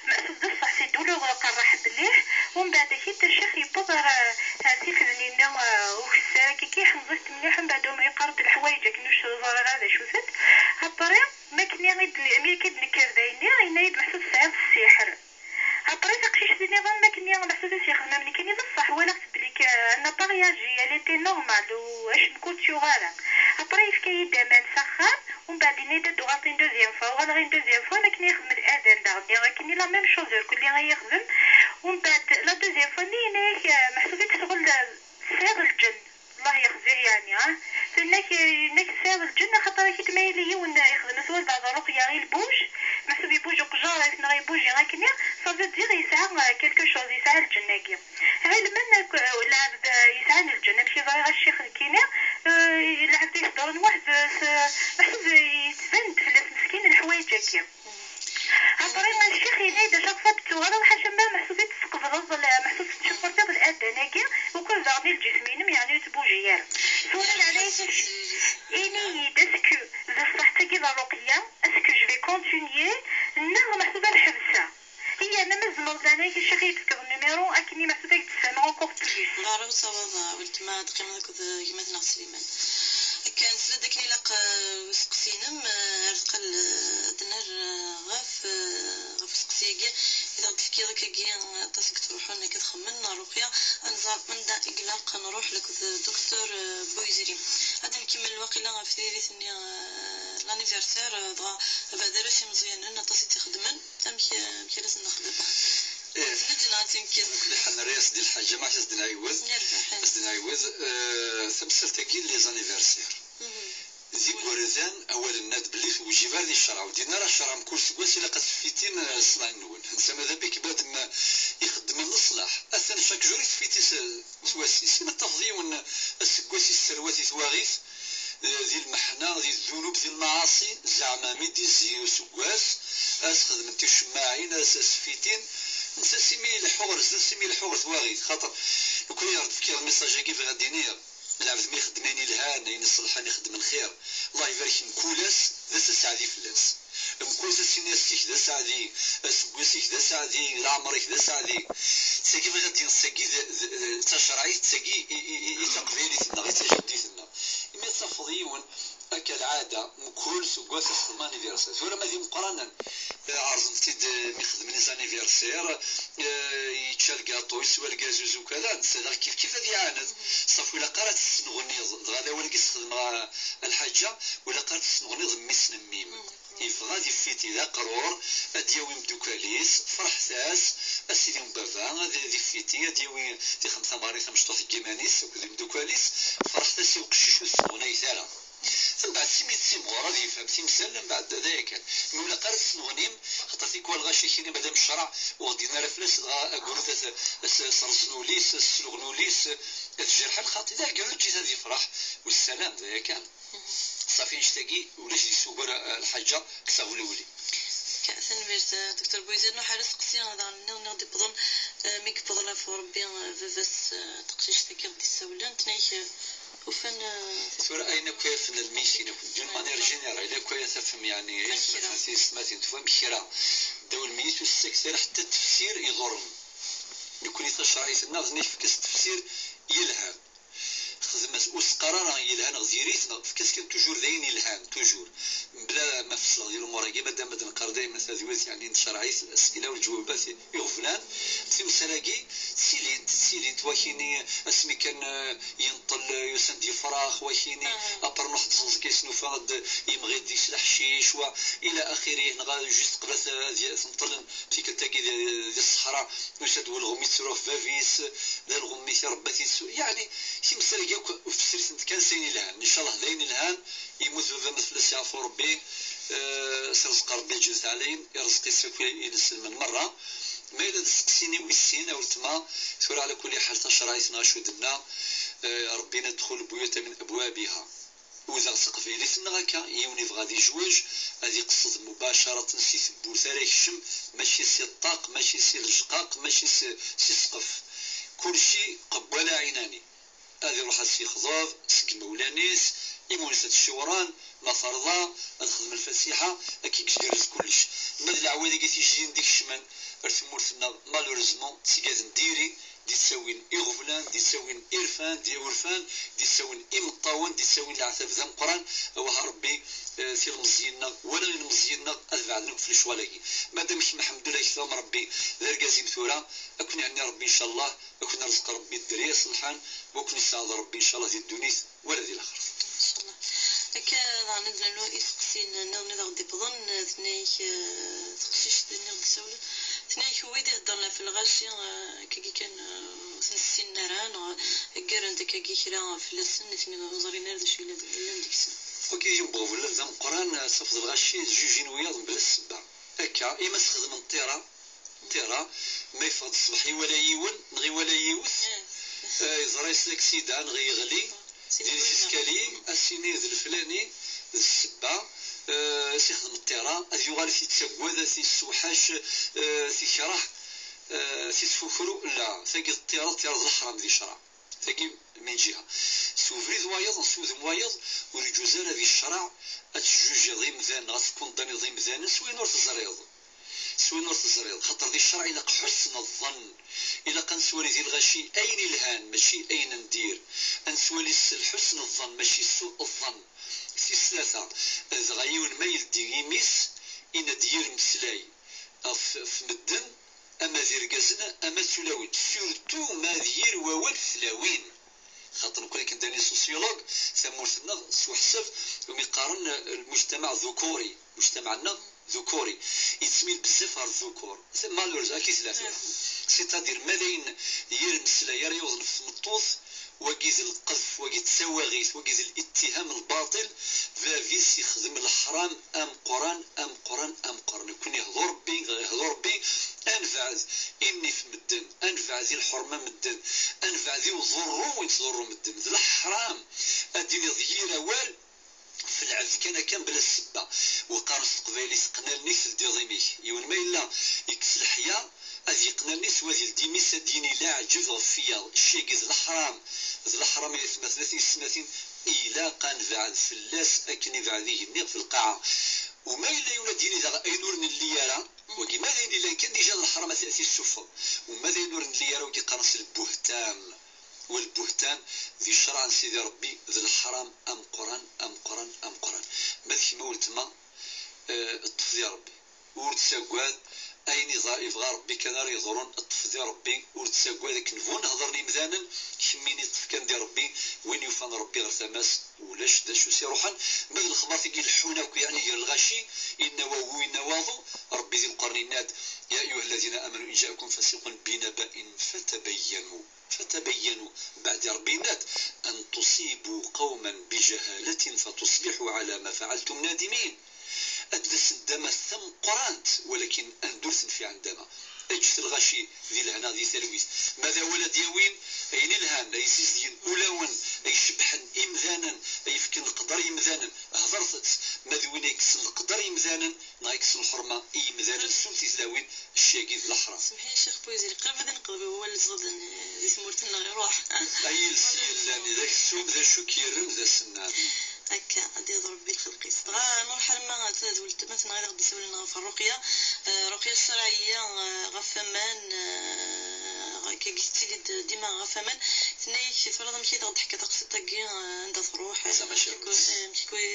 Meḥsub d ṣṣeḥ, c'est douloureux, qerreḥ mliḥ. Umbeɛd, akit ccix yewweḍ ar, ah, ar tifednin. Tenna-yi-d meḥsub tesɛiḍ ssiḥr. Après taqcict-nniḍen, ma akken meḥsub i s-yexdem am nekkini, d ṣṣeḥ, walaɣ-tt belli elle n'a pas réagi, elle était normale, u acemma ur tt-yuɣ ara. Après yefka-yi-d aman s axxam, umbeɛd yenna-yi-d ad d-uɣaleḍ une deuxième fois, uɣaleɣ une deuxième fois, am akken i yexdem d Adan daɣen, nniɣ akken la même chose irkelli i yexdem. Umbeɛd la deuxième fois-nni yenna-yak, eh, meḥsub i tesɣel, eh, tesɛiḍ lǧenn. Allah yexzih yeɛni, ah. Tenna-k, yenna-k tesɛiḍ lǧenn, axaṭer ak-id ma yili yiwen yexdem-as walbeɛḍ ṛuqya i lbuj, meḥsub ibuj uqjar-is neɣ ibuji akkenni, ça veut dire yesɛa, euh, quelque chose, yesɛa lǧenn-agi. Ɛilmen akk, euh, lɛebd, euh, yesɛan lǧenn, amek i ẓriɣ a ccix nekkini, euh, lɛebd iheddren weḥd-s, euh, meḥsub yettban-d fell-as meskin leḥwayeǧ-agi. Après, ccix yenna-yi-d, à chaque fois d-tuɣaleḍ, ḥaca ma meḥsub i tesqebleḍ, la, meḥsub tettcufurtiḍ lɛadan-agi, ukan daɣen i lǧism-inem, yeɛni ur ttbuji ara. Tura leɛnaya-k, ini-yi-d, est-ce que d ṣṣeḥ tagi d ṛṛuqya, est-ce que je vais continuer, neɣ meḥsub ad ḥebseɣ? Iya, ma ma tzemreḍ leɛnaya-k, ccix, ad yi-d-tefkeḍ numéro, akken i meḥsub ad k-d-sfehmeɣ encore plus. Ɣer ur ttaweḍ, a weltma, ad teqqimeḍ akked gma-tneɣ Sliman. Akken tesliḍ akken ilaq, eh, useqsi-inem, eh, ar deqqal, eh, ad d-nerr, eh, ɣef, eh, ɣef useqsi-agi i d aɣ-d-tefkiḍ, akkagi, eh, aṭas i yettruḥun akka ad xemmen, Ruqya, ad nẓer anda i ilaq ad nruḥ akked Docteur, eh, Boizri. Ad nkemmel waqila ɣef tririt-nni, eh, l'anniversaire, eh, dɣa abeɛda ara s imeẓyanen aṭas i tt-ixedmen. Amek, amek ara sen-nexdem? Ih. Neǧna timkit. Mekliḥ, nerra-yas di lḥaǧa, ma as-d-nɛiwed. Nerbeḥ. As-d-nɛiwed, eh, tamsalt-agi n les anniversaires. Mhm. D igerdan, awal-nna-d belli tewjib ar di ccreɛ, ur din ara ccreɛ mkul seg wass ilaq ad tfitin, eh, ṣṣlaḥ-nwen. Netta ma d abik bad ma ixeddmen leṣlaḥ. Atan chaque jour i tfiti s, s wass-is. Imi tafeḍ yiwen aseggas isserwat i twaɣit, eh, di lmeḥna, di ddunub, di lmaɛaṣi, zeɛma mi d-izzi useggas, ad s-xedmen ticemmaɛin, ad s-, ad s-fitin, netta simi ileḥḥu ɣer zdat, simi ileḥḥu ɣer twaɣit. Xaṭer, lukan i aɣ-d-tefkiḍ lmissaj-agi, bɣiɣ ad d-iniɣ, lɛebd mi ixeddem ayen ilhan, ayen iṣelḥen, ixeddem lxir, Allah ibarek mkul ass, d ass aseɛdi fell-as. Mkul ass ini-as-ik d aseɛdi, aseggas-ik d aseɛdi, leɛmer-ik d aseɛdi. Tagi bɣiɣ ad d-iniɣ, tagi d, d, d tacerɛit, tagi i, i, i, i taqbaylit-nneɣ, i tajaddit-nneɣ. Imi ad tafeḍ yiwen akka lɛada, mkul seg wass ad xedmen anniversaire. Tura ma d imeqqranen, eh, ɛerḍen-t-id, eh, mi xedmen les anniversaires, eh, yečča lgaṭu, yeswa lgazuz ukala, netta daɣ kif kif ad iɛaned. Ṣafi ilaq ara tessenɣniḍ, dɣa d awal-agi sxedmeɣ a, a lḥaǧa, u ilaq ara tessenɣniḍ mmi-s n mmi-m. Yebɣa ad ifiti d aqrur, ad d-yawi imdukal-is, ferḥet-as, a sidi n baba, ad, ad ifiti, ad yawi tixemt tameɣrit tamecṭuḥt deg yiman-is akked imdukal-is, ferḥet-as i uqcic ur tesseɣnayet ara. Mbeɛd simi d timɣur ad yefhem timsal, mbeɛd d aya kan. Mi ur ilaq ara tesneɣnim, xaṭer tikwal lɣaci kini madam ccreɛ ur ɣ-d-yenna ara fell-as, dɣa agrup ad, ad s-, ad s-rẓen ul-is, ad s-sluɣen ul-is, ad t-jerḥen, xaṭi d aɛeggun eǧǧ-it ad yefreḥ, u ssalam, d aya kan. Ṣafi, annect-agi ulac deg-s ugar, eh, lḥaǧa deg teɣwliwli. Ka-, tanemmirt, eh, Docteur Boizid. Nuḥ ar aseqsi, eh, daɣen nniɣ, nniɣ-d iwweḍen, eh, mi yewweḍ lafu Rebbi, eh, baba-s, eh, taqcict-agi i ɣ-d-issawlen, tenna-k, eh, ufan, eh, tura ayen akk ay afen lmikin akk, d'une manière générale, ayen akk ay tafem, yeɛni, ay tafem tiyessetmatin, tufam kra. Ddaw lmeyyit ur s-ttaket ara ḥetta ttefsir iḍurren. Nekkni tacerɛit-nneɣ, d nekk efk-as ttefsir yelhan. Xedmet, ur s-qqar ara yelha neɣ diri-t, neɣ efk-as kan toujours d ayen yelhan, toujours. Mebla ma fesleɣ di lumuṛ-agi, madam ad neqqar dayma tadwilt, yeɛni n tcerɛit, asila u lǧwabat iɣeblan, timsal-agi ttilint, ttilint, wakini asmi kan, eh, yenṭel, eh, yusan-d yefrax, wakini, après nuḥ tẓeẓg-is nufa-d yemɣi-d deg-s leḥcic, wa, ila axirih, neɣ juste qbel ad, ad tenṭel tikkelt-agi di, di ṣṣeḥra, yusa-d welɣem yettru ɣef bab-is, d alɣem-is irebba-t yettru, yeɛni, timsal-agi akk ur fesritent kan s ayen ilhan. Ncallah d ayen ilhan, yemmut baba ma fell-as yeɛfu Rebbi, eh, s rrezq Rebbi lǧud ɛlayen, irezq-is akk inselmen merra. Ma yella d asteqsi-nni wis sin, a weltma, tura ɛla kulli ḥal tacerɛit-nneɣ acu d-tenna, eh, Rebbi nadxul buyuta min abwabiha. U daɣ s teqbaylit-nneɣ akka, yiwen yebɣa ad yejwej, ad iqsed mubacaraten si tewwurt ara yekcem, mačči si ṭṭaq, mačči si lejqaq, mačči si, si ssqef. Kulci qewwala ɛinani. Ad iruḥ ad s-yexḍeb seg imawlan-is, imunes ad t-ciwren, ma terḍa, ad xedmen lfatiḥa, akka i yetgerrez kullec. Ma d leɛwayed-agi tijdin d-ikecmen ar tmurt-nneɣ, malheureusement, ttgaden diri, d-ittawin iɣeblan, d-ittawin irfan, d urfan, d-ittawin imeṭṭawen, d-ittawin leɛtab d ameqqran. Awah a Ṛebbi, eh, tilmeẓyin-nneɣ wala ilmeẓyen-nneɣ ad beɛden akk f lecɣal-agi. Madam kemm, ḥemdullah, ak-tawam Ṛebbi d argaz-im tura, ad ken-ihenni Ṛebbi, ncallah, ad ken-irẓeq Ṛebbi dderya iṣelḥen, wa ken-isseɛd Ṛebbi, ncallah, di ddunit wala di laxert. Ncallah. Akka daɣen ad d-nernu isteqsiyen nniḍen i d aɣ-d-iwwḍen, eh, tenna-yak, eh, teqcict-nni i ɣ-d-isawlen, tenna-yak wid iheddren ɣef lɣaci, eh, akkagi kan, eh, ur ten-ssinen ara, neɣ ggaren-d akkagi kra fell-asen, nitni ur ẓrin ara d acu yella d-, yellan deg-sen. Wagi yembeɣ wella d ameqqran, eh, tafeḍ lɣaci ttjujin wiyaḍ mebla ssebba. Akka, ima sxedmen ṭṭira, ṭṭira, ma yeffeɣ-d ṣṣbeḥ iwala yiwen, neɣ iwala yiwet, eh, yeẓra-yas laksida, neɣ yeɣli, di leskali, a s-yini d leflani, d ssebba, eh, a s-ixdem ṭṭira, ad yuɣal a t-yettagad, a t-yessewḥac, eh, a t-yekreh, eh, a t-yettfukru. La, tagi d ṭṭira, ṭṭira d leḥram di ccṛeɛ. Tagi min ǧiha. S ubrid wayeḍ, s udem wayeḍ, ur iǧuz ara di ccṛeɛ ad tejjujiḍ imdanen, ad tkundaniḍ imdanen s wayen ur teẓriḍ. S wayen ur teẓriḍ, xaṭer di ccṛeɛ ilaq ḥusn ẓẓan. Ilaq ad nettwali di lɣaci ayen ilhan, mačči ayen n dir. Ad nettwali s lḥusn ẓẓan, mačči s suء ẓẓan. Tis tlata, dɣa yiwen ma yeldi imi-s, yenna-d yir mmeslay ɣef, ɣef medden, ama d irgazen, ama d tulawin. Surtout ma d yir wawal d tlawin. Xaṭer nekkni akken d ani sociologue, tamurt-nneɣ s uḥsab umi qqaren, eh, lmujtamaɛ ذكوري، mujtamaɛ-nneɣ ذكوري. Yettmil bezzaf ɣer الذكور. Malheureusement, akka i tella tura. C'est-à-dire, ma d ayen yir mmeslay ara yawḍen ɣef tmeṭṭut, wagi d lqedf, wagi d tawaɣit, wagi d littiham lbaṭil, bab-is yexdem leḥram ameqqran, ameqqran, ameqqran. Nekkni ihḍu Ṛebbi, ihḍu Ṛebbi, ad nebɛed imi ɣef medden, ad nebɛed i lḥurma n medden, ad nebɛed i uḍurru win ttḍurru medden. D leḥram ad d-tiniḍ yir awal f lɛebd kan akka bla ssebba. Wa qqaren s teqbaylit qnalen i teldiḍ imi-k. Yiwen ma yella yekkes leḥya, ad yeqqen allen-is, wa ad yeldi imi-s, ad d-yini leɛǧeb ɣef wiyaḍ. Cci-agi d leḥram. D leḥram ay atmaten, a tiyessetmatin, ilaq ad nebɛed fell-as akken ibɛed igenni ɣef lqaɛa. Uma yella yiwen ad d-yini daɣ ayen ur nelli ara, wagi ma d ayen yellan kan déjà d leḥram a t-, a t-yessuffeɣ. Uma d ayen ur nelli ara, wagi qqaren-as lbuhtan. Wa lbuhtan di ccṛeɛ n Sidi Ṛebbi d leḥram ameqqran, ameqqran, ameqqran. Ma d kemm a weltma, eh, ṭṭef di Ṛebbi. Ur ttagad, ayen iḍ-, yebɣa Ṛebbi kan ara yeḍrun, ṭṭef di Ṛebbi, ur ttagad akken bɣun hedṛen yimdanen, kemmini ṭṭef kan di Ṛebbi, win yufan Ṛebbi ɣer tama-s, ulac d acu s-iṛuḥen. Ma d lexbaṛ-agi leḥḥun akk, yeɛni gar lɣaci, inna wagu, inna waḍu, Ṛebbi di Lqur'an yenna-d: يا أيها الذين آمنوا إن جاءكم فاسق بنبأ فتبينوا، فتبينوا. Mbeɛd Ṛebbi yenna-d: أن تصيبوا قوما بجهالة فتصبحوا على ما فعلتم نادمين. Ad d-tasen ddama tameqqrant, walakin anda ur tenfiɛ ndama. Ǧǧet lɣaci di lehna, di talwit. Ma d awal ad d-yawin ayen ilhan, ay zizdigen ulawen, ay cebbḥen imdanen, ay fken leqder i yimdanen, hedṛet-tt. Ma d win ay yekksen leqder i yimdanen, neɣ yekkes lḥerma i yimdanen, summet i tlawin, cci-agi d leḥram. Semḥ-iyi, Ccix Bouizid, qrib ad neqḍeb i wawal ẓẓaden, eh, di tmurt-nneɣ iruḥ. Ay iles yellan d aksum, d acu k-yerren d asennan. Akka, ad d-yaḍ Ṛebbi lxelq-is. Dɣa, nruḥ arma d tadwilt, ma tenɣiḍ aɣ-d-isawlen ɣef ṛṛuqya. Eh, ṛṛuqya ccerɛiyya, eh, ɣef waman, eh, akka tettili-d dima ɣef waman. Tenna-yak, twalaḍ amek i d-aɣ-d-teḥkiḍ taqsiṭ-agi, eh, anda truḥ, eh, amek i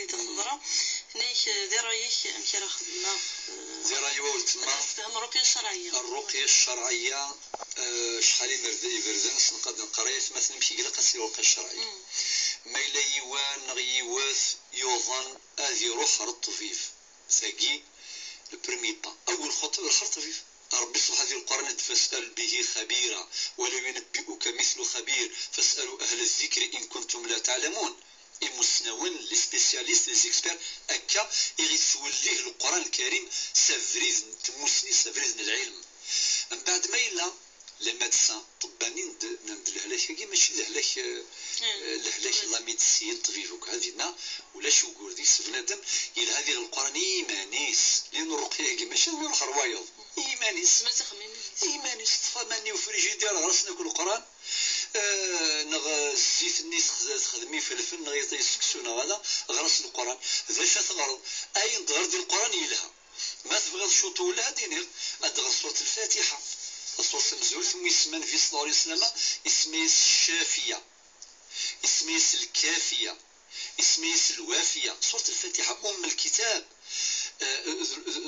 d-teḍra. Tenna-yak, eh, di ṛṛay-ik, amek ara xedmeɣ, eh, di ṛṛay-iw a weltma, ad nessefhem ṛṛuqya ccerɛiyya. Ṛṛuqya ccerɛiyya, eh, acḥal imer-, iberdan senqaden qqar ay atmaten amek i ilaq ad s-iṛuqya ccerɛiyya. Ma yella yiwen neɣ yiwet yuḍen ad iṛuḥ ɣer ṭṭbib. Tagi, le premier pas. Awel xeṭṭ, iṛuḥ ɣer ṭṭbib. Ṛebbi ṣṣbeḥ di Lqur'an ad: فاسأل به خبيرا ولو ينبئك مثل خبير فاسألوا أهل الذكر إن كنتم لا تعلمون. Imussnawen, les spécialistes, les experts, akka i ɣ-ittwellih Leqran Lkarim s abrid n tmussni, s abrid n lɛilm. Mbeɛd ma yella les médecins, ṭṭebba-nni n d-, nnan-d lehlak-agi mačči d lehlak, eh, lehlak n la médecine, ṭṭbib akk, ha dinna ulac ugur deg-s bnadem, yelha diɣ Leqran i yiman-is, lian ṛṛuqya-agi mačči d mi iṛuḥ ɣer wayeḍ, i yiman-is. I yiman-is, ṭṭef aman-nni ufrijidir, ɣer-asen akk Leqran, eh, neɣ zzit-nni tex-, texdem ifelfel, neɣ iṭ-, iseksu, neɣ ala, ɣer-as Leqran. D acu ara teɣreḍ? Ayen d-ɣer di Leqran yelha. Ma tebɣiḍ cuṭu wella ad d-iniɣ, ad d-ɣer surat Lfatiḥa. Ṣṣura tamezwarut n wis-, Nnbi ṣella Llahu ɛalayhi wa sallam, isemma-yas Ccafiya, isemma-yas Lkafiya, isemma-yas Lwafiya. Ṣṣurat Lfatiḥa, Umm Lkitab. Eh,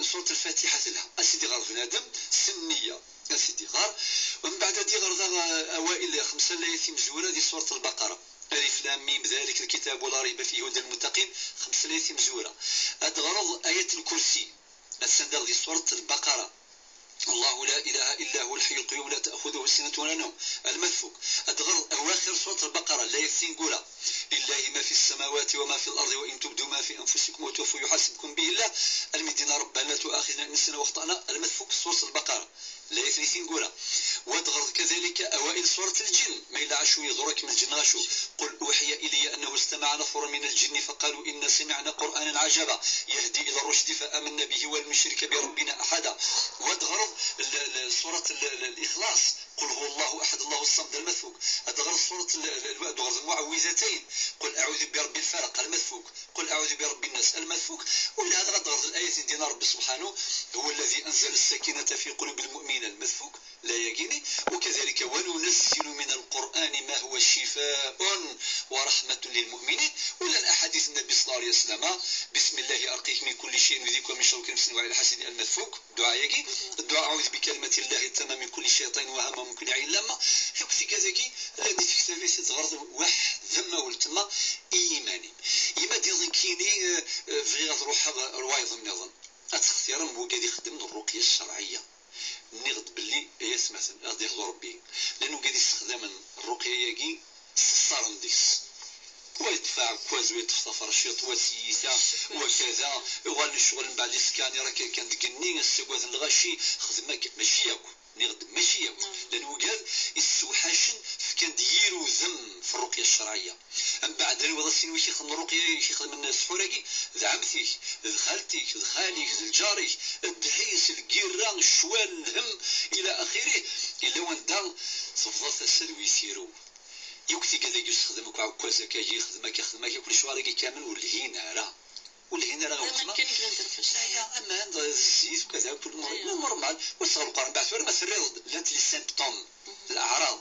Ṣṣurat Lfatiḥa telha. A s-id-iɣer bnadem s nniya. A s-id-iɣer. Mbeɛd ad iɣer daɣ, eh, awal xemsa layat imezwura di Ṣṣurat Lbaqara. ألف لام ميم ذلك الكتاب لا ريب فيه هدى للمتقين. Xemsa layat imezwura. Ad d-ɣreḍ Ayat Lkursi. Attan daɣ di Ṣṣurat Lbaqara. الله لا إله إلا هو الحي القيوم لا تأخذه سنة ولا نوم. Alma tfuk. Ad d-ɣreḍ awaxir Ṣṣurat Lbaqara, layat tineggura. لله ما في السماوات وما في الأرض وإن تبدوا ما في أنفسكم أو تخفوه يحاسبكم به الله. Almi d-yenna Rebbi لا تؤاخذنا إن نسينا وأخطأنا. Alma tfuk Ṣṣurat Lbaqara. Layat tineggura. Wa d-ɣreḍ كذلك أوائل سورة الجن. Ma yella acu iḍurr-ikem lǧenn acu. قل أوحي إلي أنه استمع نفر من الجن فقالوا إنا سمعنا قرآنا عجبا يهدي إلى الرشد فآمنا به ولن نشرك بربنا أحدا. Wa d-ɣreḍ l-, l-, Ṣṣurat l-, l-, Lixlaṣ. قل هو الله أحد الله الصمد. Alma tfuk. Ad d-ɣreḍ Ṣṣurat l-, l-, l-, ad d-ɣreḍ المعوذتين. قل أعوذ برب الفلق. Alma tfuk. قل أعوذ برب الناس. Alma tfuk. Wala ad ɣreḍ layat i d-yenna Rebbi سبحانه: هو الذي أنزل السكينة في قلوب المؤمنين. Alma tfuk. Layagini, وكذلك وننزل من القرآن ما هو شفاء ورحمة للمؤمنين. Wala أحاديث النبي صلى الله عليه وسلم: بسم الله أرقيك من كل شيء يؤذيك ومن شر كل نفس وعين حاسد. Alma tfuk. Dduɛa-yagi. Dduɛa: أعوذ بكلمة الله التامة من كل شيطان وهمة ومن كل عين لامة. Akk tigad-agi llant di tektabin, ad ɣreḍ weḥd-m a weltma i yiman-im. Yemma d-iḍ nekkini, eh, eh, bɣiɣ ad ruḥeɣ ar wayeḍ nniḍen. Ad textirem wigad ixeddmen rruqya ccerɛiyya. Nniɣ-d belli, ay atmaten, ad ɣ-d-ihdu Rebbi. Llan wigad issexdamen rruqya-yagi, sseṣṣaren deg-s. Wa yeṭṭef aɛekkaz, wa yeṭṭef taferciṭ, wa tiyita, wa kada, uɣalen ccɣel mbeɛd iskanira kan, kan deg igenni, ssagaden lɣaci, xdem akka. Mačči akk, nniɣ-d mačči akk. Llan wigad issewḥacen, fkan-d yir udem f rruqya ccerɛiyya. Mbeɛd, anwa d asin wi k-ixedmen rruqya, i k-ixedmen ssḥur-agi? D ɛemti-k, d xalti-k, d xali-k, d lǧar-ik, ddḥis, lgirra, ccwal, lhemm, ila axirih. Ila wanda tebḍa tasa d wi tirew. Yakk tigad-agi ussexdem akk aɛekkaz akka, yixdem akka, xdem akka, kul ccɣel-agi kamel ur lhin ara. Ur lhin ara i weltma. Aman kan i yellan d lfacaya. Aya, aman, d zzit, kada, kul normal. Ur tɣelqeɣ, mbeɛd tura ma terriḍ-d, llant les symptômes, leɛraḍ.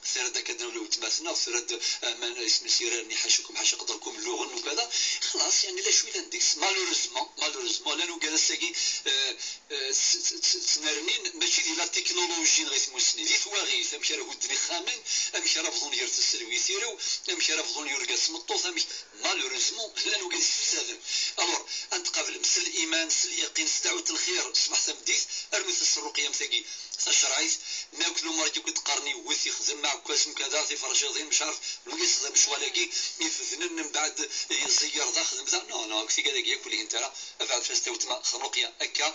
Terriḍ-d akka d weltma-tneɣ, terriḍ-d, eh, aman, isem-is irarni, ḥacakum, ḥaca qedrkum, luɣen, ukada. Xlaṣ, yani, la cwi llan deg-s. Malheureusement, malheureusement, llan wigad ass-agi, eh, eh, s-, s-, s-, ttnernin, mačči di la technologie neɣ i tmussni, di twaɣit, amek ara hudden ixxamen, amek ara bḍun gar tasa d wi tirew, amek ara bḍun yurga d tmeṭṭut, amek, malheureusement, llan wigad yessefsaden. Alors, ad nqabel s liman, s lyaqin, s dɛwet lxir, ṣṣbeḥ tameddit, arnu tasrruqya am tagi tacerɛit, ma akk lumuṛ-agi akk i d-qqaren iwwet, ixdem aɛekkaz, mkada, tiferciḍin, mecɛaref, wigi yessexdam ccɣel-agi, ifednen, mbeɛd, yeẓẓeg yerḍa, xdem da. Non, non, akk tigad-agi akk ur lhint ara. Abeɛd fas tawetma xerruqya akka,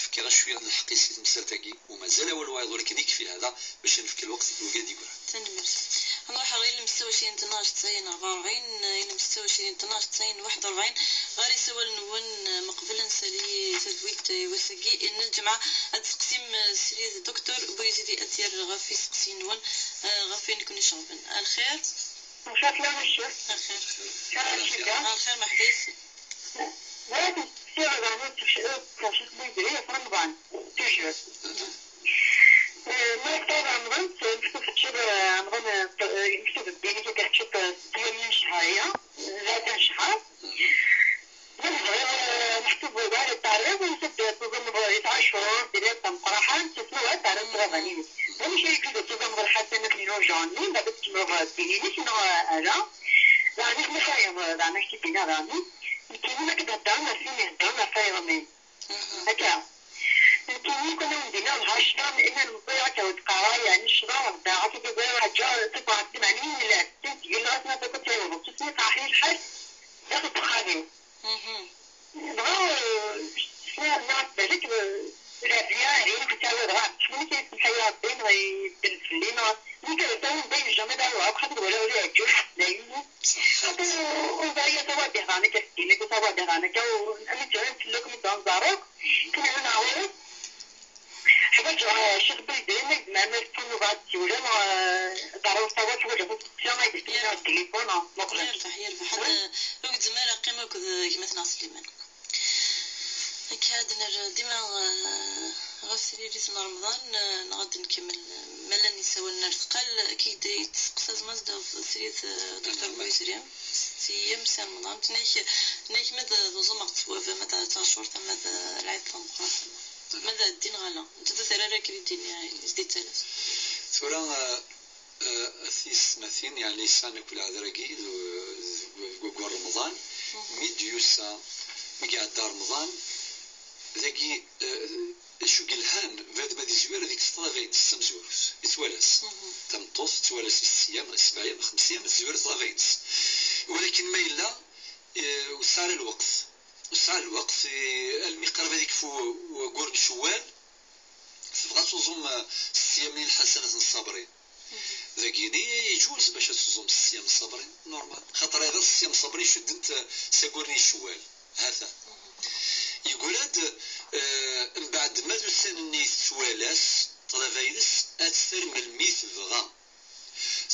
fkiɣ cwiya n lḥeqq-is i temsalt-agi, u mazal awal wayeḍ, walakin ikfi hada bac ad nefk lweqt i wigad yegran. Tanemmirt. Ad nruḥ ɣer ilemsewcin n tnac tesɛin rebɛa u rebɛin, ilemsewcin n tnac tesɛin waḥed u rebɛin. Ɣer isawal-nwen, meqbel ad nsali tadwilt i wass-agi n lǧemɛa, ad tseqsim srid Docteur Bouyazidi Atyar ɣef iseqsiyen-nwen, eh, ɣef wayen i ken-iceɣben. Alxir? Lxir fell-awen a ccix. Alxir. Lxir a ccix. Alxir, meḥba yes-sen. Bɣiɣ ad ttqeṣṣiɣ daɣen ur ttefciɣ ur ttefciɣ Buydri ɣef Remḍan. Toujours. Eh, ma yefṭer Remḍan, mektub teččiḍ, eh, Remḍan, eh, mektub ddin-ik ad teččiḍ, eh, ṣṣyam n ccehṛ-aya, eh, lɛadda n ccehṛ. Ma nebɣi, eh, mektub ur yettɛerriḍ, nsed tuẓumeḍ i tɛacur, diri tamqraḥa, nsesnu ad tɛerriḍ ṭṭlaban-inek. Maca yeǧǧa-d tuẓumeḍ lḥasanat n lujan-nni, mbeɛd ad tkemmleḍ ddin-inek, neɣ, eh, ala. Daɣen, akken i xayeḍ, daɣen, ak-t-id-iniɣ daɣen. Nekkini ma k-d-heddren ɣef win iheddren ɣef wayeḍ-nni. Akka. Nekkini kan ad wen-d-iniɣ lha ccḍa, ma ina lmeẓẓi akka ur d-qqar ara, yeɛni ccḍa ɣer da, ɣas akka bɣiɣ ḥaǧa, tabɣat di meɛna yimlal, kan tgella ɣas ma takka tayweḍ, tusmi iqerḥ-iyi lḥal, daxel n uxxam-iw. Dɣa, eh, sliɣ nniɣ-as balak, eh, Rabia, ɛni ur k-ttawiɣ dɣa, ḥemmel-ik yesmeḥ-iyi Rebbi, neɣ ibeddel fell-i, neɣ nekk ad ttawiɣ dayen jamais d awa, xaṭer wala ula yeɛǧeb, dayen. Xaṭer ur ẓriɣ tawabiɣ daɣen akka s ddin, akka tawabiɣ daɣen akka, u-, amek ttɣimin fell-akum i d-anẓar akk, kan ɛiwen aɣurus. Ḥwaǧeɣ, eh, Ccix Beydi, ma yezmer ma yefka nnuba ad d-siwleɣ, eh, ad d-aruɣ tawat, ḥwaǧeɣ tasqefsi, ma yefka nnuba tilifun, eh, meqqren. Yerbeḥ, yerbeḥ. Ad, ur gezmeɣ ara qqimeɣ akked, eh, gma-tneɣ Sliman. Akka ad nerr dima, eh, ɣef tiririt. Isem n Remḍan, eh, neɣ ad nkemmel, eh, ma llan isawalen ar tqal, eh, ki d-, yettseqsa zma ad d-tafeḍ srid, eh, Docteur Bouizri. Siyam si Remḍan. Tenna-k, tenna-k ma d, d uẓum ɣef ttwab, ma d taɛcurt, ma d, eh, lɛid tameqqrant, ma d ɛeddi neɣ ala. Netta d terra ara k-id-yini, eh, is d-yettalas. Tura, eh, eh, tiyessetmatin, yeɛni yesɛan akk leɛder-agi, d, d, d waggur Remḍan, mi d-yusa, mi iɛedda Remḍan, dagi, eh, acu yelhan, bnadem ad izwir ad yekkes ṭṭlaba-ines d tamezwarut, yettwala-s. Tameṭṭut tettwala-s i sseyam, neɣ i sebɛa, neɣ xemsa, ad tezwir ṭṭlaba-ines. Walakin ma yella, eh, ur tesɛi ara lweqt. Ur tesɛi ara lweqt, eh, almi qrib ad yekfu waggur n Cewwal, tebɣa ad tuẓum, eh, sseyam-nni n lḥasanat n ṣṣabrin. Dagini yeǧuz bac ad tuẓum sseyam n ṣṣabrin, normal. Xaṭer iḍ sseyam n ṣṣabrin cudden-t, eh, s aggur-nni n Cewwal. Hata. Yegra-d, eh, mbeɛd ma d ussan-nni tettwala-s ṭṭlaba-ines ad tt-terr melmi tebɣa.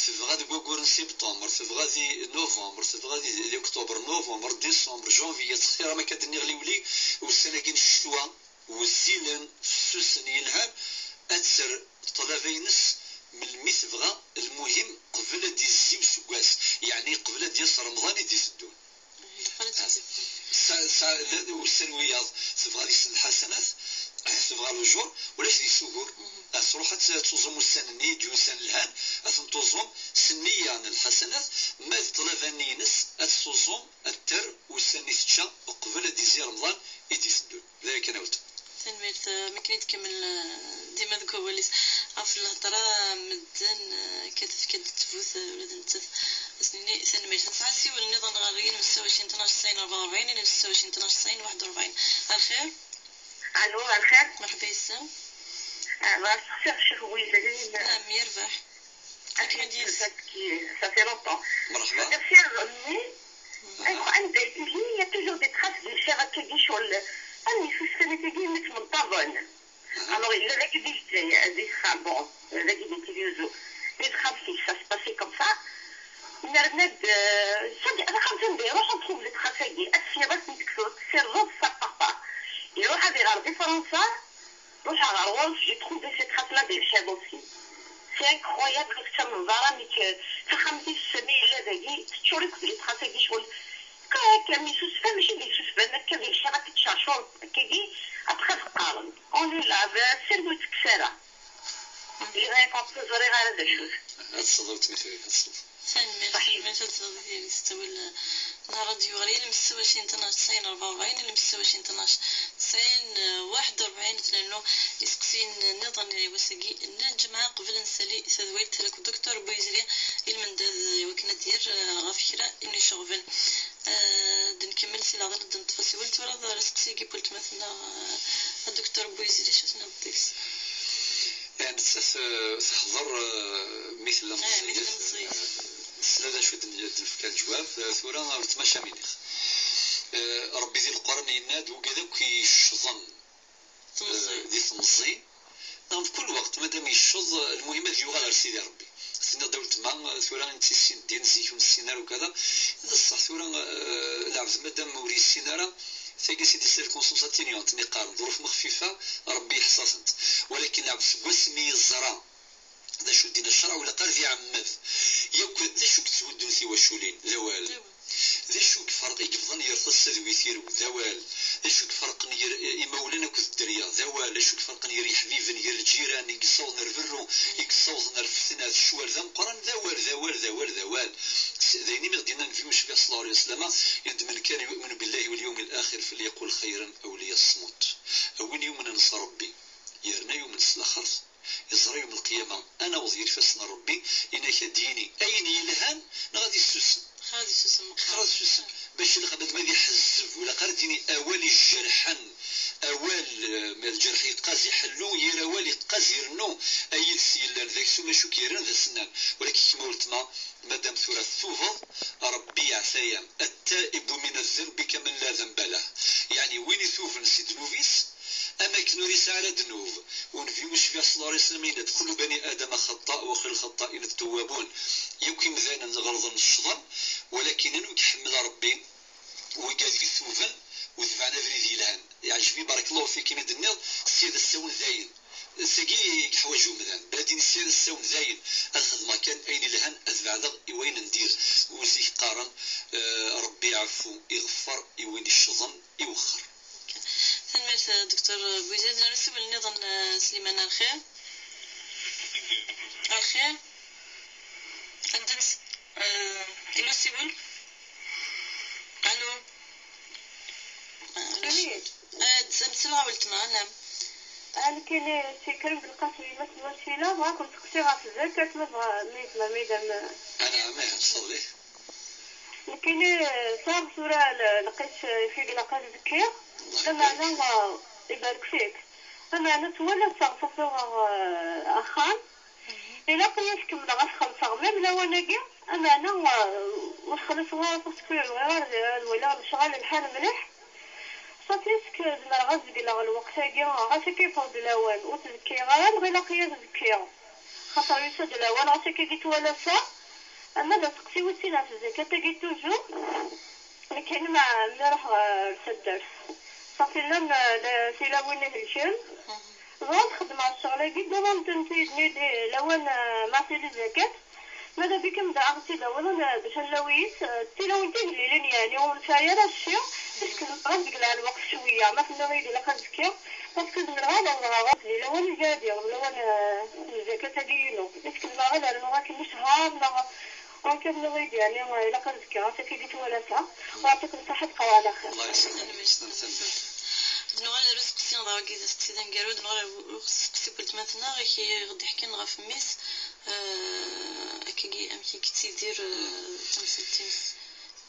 Tebɣa deg waggur n sibṭember, tebɣa di november, tebɣa di, di octobre, november, décembre, janvier, ttxir, am akka d-nniɣ liwli, ussan-agi n ccetwa, wezzilen, fessusen, yelhan, ad terr ṭṭlaba-ines melmi tebɣa, lmuhim qbel ad d-izzi useggas, yeɛni qbel ad d-yas Remḍan i d-iteddun. Sa-, sa-, d, d ussan wiyaḍ, tebɣa deg-sen lḥasanat, tebɣa lujur, ulac deg-s ugur. Ad truḥ ad tt-, ad tuẓum ussan-nni i d-yusan lhan, ad ten-tuẓum s nniya n lḥasanat, ma d ṭṭlaba-nni-ines ad tt-tuẓum, ad terr ussan-nni tečča uqbel ad d-izzi Remḍan i d-iteddun. D aya kan a weltma. Tanemmirt, eh, mi akken i d-tkemmel, eh, dima deg wawal-is. Ɣef lhedra, medden, eh, akka tefka-d ttbut, eh, ula d nettat. As-nini tanemmirt. Nesɛa asiwel nniḍen ɣer yilem setta u ɛecrin tnac tesɛin rebɛa u rebɛin, yilem setta u ɛecrin tnac tesɛin waḥed u rebɛin. Ar lxir? Alo, ar lxir? Merḥba yes-m. Ah, bɣiɣ ad steqsiɣ Ccix Bouizri. Naam, yerbeḥ. Akken i d-yis. Ça fait longtemps. Merḥba. Merci à Ronnie. Anda i tili, il y a toujours des traces de lcir akkagi, ccɣel am yisussfen akkagi mi ttmenṭaḍen. Alors, yella dagi di Lezzayer, di texxamt, bon, dagi di Tizi Uzzu. Di texxamt-is, ça se passait comme ça. Nerna-d, euh, taxxamt anda iruḥ, on trouve les traces-agi. Ad tefkiḍ akken tektuḍ, tirẓeḍ, ça part pas. Iruḥ ad iɣer di Fransa, ruḥeɣ ɣer ɣur-s, j'ai trouvé ces traces-là des lcir aussi. C'est incroyable, ur tettamneḍ ara, mi k-, taxxamt-is mi yella dagi, teččur akk d les traces-agi, ccɣel. Akka, akka, mi susfan, mačči d isusfan, akka di lcir, akka tcercur, akkagi, après ad qqaren. On est là, d sirgu ur tekkes ara. J'ai rien compris, ur ẓriɣ ara d acu-t. Ad tesleḍ, weltma-k, ad tesleḍ. Tanemmirt, tanemmirt ad tesleḍ i tiririt s ttawil n ṛṛadyu ɣer yilem setta u ɛecrin tnac tesɛin rebɛa u rebɛin, yilem setta u ɛecrin tnac tesɛin waḥed u rebɛin, ad nernu iseqsiyen nniḍen i wass-agi n lǧemɛa, qbel ad nsali tadwilt ar akk Docteur Bouizri, i lmendad i wakken ad d-yerr, eh, ɣef kra i m-iceɣben. Eh, ad nkemmel si leɛḍil ad d-neṭṭef asiwel. Tura d aseqsi-agi n weltma-tneɣ, eh, a Docteur Bouizri, acu tenniḍ deg-s? Eh, nettat, eh, tehḍer, eh, mi tella meẓẓiyet, eh, tesla d acu d-, d-nefka leǧwab. Eh, tura, weltma, acu am-iniɣ? Eh, Ṛebbi di Leqran yenna-d, wigad akk yeccḍen, eh, di temẓi, neɣ mkul weqt, madam yecceḍ, lmuhim ad yuɣal ar Sidi Ṛebbi. Tenniḍ-d a weltma, tura netta yessin ddin, zik ur nessin ara ukada. D ṣṣeḥ, tura, eh, lɛebd madam ur yessin ara, tagi c'est des circonstances atténuantes, mi qqaren ḍruf mexfifa, Ṛebbi yeḥṣa-tent. Walakin lɛebd seg wasmi yeẓra d acu d-yenna ccṛeɛ, ur ilaq ara ad iɛemmed. Yakk d acu i yetthuddun tiwaculin, d awal. D acu i iferq-, i yebḍan ɣer tasa d wi tirew? D awal. D acu i iferqen ɣer, eh, imawlan akked dderya? D awal. D acu i iferqen ɣer yeḥbiben, ɣer lǧiran, i yessawḍen ar berru, i yessawḍen ar fetna, d ccwal d ameqqran? D awal, d awal, d awal, d awal. S-, d ayen imi ɣ-d-yenna Nnbi Mecbiḥ ṣella Llahu ɛalayhi wa sallam, inna-d: من كان يؤمن بالله واليوم الآخر فليقل خيرا أو ليصمت. A win yumnen s Ṛebbi, yerna yumen s laxert, yeẓra yawm lqiyama ad naweḍ ɣer ifassen n Ṛebbi, inak ad d-yini ayen yelhan neɣ ad yessusem? Xir ad yessusem. Xir ad yessusem. Bac ilaq bnadem ad iḥezzeb, ur ilaq ara ad d-yini awal ijerḥen, awal, eh, ma d lǧerḥ yeqqaz iḥellu, yir awal yeqqaz irennu. A yid-s yellan d aksum acu k-yerran d asennan. Walakin kemm a weltma, madam tura tubeḍ, Ṛebbi yeɛfa-yam. التائب من الذنب كمن لا ذنب له. Yeɛni win ituben si ddnub-is, am akken ur yesɛi ara ddnub. Nnbi Mecbiḥ ṣella Llahu ɛalayhi wa sallam yenna-d: كل بني آدم خطاء وخير الخطائين التوابون. Yakk imdanen ɣelḍen, ccḍen, walakin anwa i iḥemmel Ṛebbi? Wigad ituben u tebɛen abrid yelhan. Yeɛjeb-iyi, barakallahu fik, imi d-tenniḍ, sya d asawen dayen. Tagi i yeḥwaǧ umdan. Badi nesya ad ssiwen dayen, ad xedmeɣ kan ayen ilhan, ad beɛdeɣ i wayen n dir. Ur zik qqaren, eh, Rebbi iɛeffu, iɣeffer i win iccḍen, iwexxer. Tanemmirt, eh, Docteur Bouizid. Nra ssiwel nniḍen, eh, Sliman, ar lxir. Ar lxir. Anda-tt, eh, illa usiwel? Alo. Eh, ulac. Amin. Eh, d-, d-, d-, weltma, anam. Ah, nekkini si Krim Belqasem, yemma-s n Wasila, bɣa ad ken-seqsiɣ ɣef zzakat, ma bɣa, ma yezmer, ma yedam. Anɛam, ih, ttfeḍli. Nekkini, eh, sɛiɣ tura l-, lqis, eh, fi ilaq ad zkiɣ. Lameɛna, eh, ibarek fik. Lameɛna ttwalaseɣ, safi uɣeɣ, eh, axxam. Ilaq-iyi ad kemmleɣ ad t-xellṣeɣ même lawan-agi, ameɛna, uh, ur xliṣeɣ ara parce que bɣiɣ ad, ad waliɣ lecɣal lḥal mliḥ. Safi, est-ce que zemreɣ ad zegleɣ lweqt-agi, ɣas akka yeffeɣ-d lawan, ur ttbekkiɣ ara, neɣ ilaq-iyi ad bekkiɣ? Xaṭer yusa-d lawan, ɣas akka i ttwalaseɣ. Ama d aseqsi wis sin ɣef zzakat-agi toujours. Nekkini ma mi ruḥeɣ ɣer taddart, safi llan, eh, la-, tilawin ihelken. Bɣiɣ ad xedmeɣ ccɣel-agi, ddumant-tent-id-nni di lawan, eh, ma tili zzakat. Ma d abikem da aɣ-tt-id-awḍen, eh, bac ad nlawi-t, eh, d tilawin tigellilin, yeɛni ur nesɛi ara cci. Est-ce que zemreɣ ad zegleɣ lweqt cwiya? Ma tenniḍ-iyi-d ilaq ad zkiɣ, parce que zemreɣ ad awḍeɣ ɣer di lawan iǧadi, lawan, eh, n zzakat-agi-inu. Est-ce que zemreɣ ad rnuɣ akken ccher, neɣ Ɣur-k ad nniɣ-id, yeɛni, ilaq ad zkiɣ, ɣas akka i ttwalaseɣ. Wa yeɛṭikum ṣṣeḥḥa, tqeṛɛu ɛla xir. Allah yesselmek. Tanemmirt, tanemmirt. Ad nuɣal ar useqsi, dagi d aseqsi d aneggaru, ad nuɣal ar useqsi n weltma-tneɣ, i ɣ-d-iḥkan ɣef mmi-s, eh, akkagi amek i yettidir, eh, tamsalt-ines.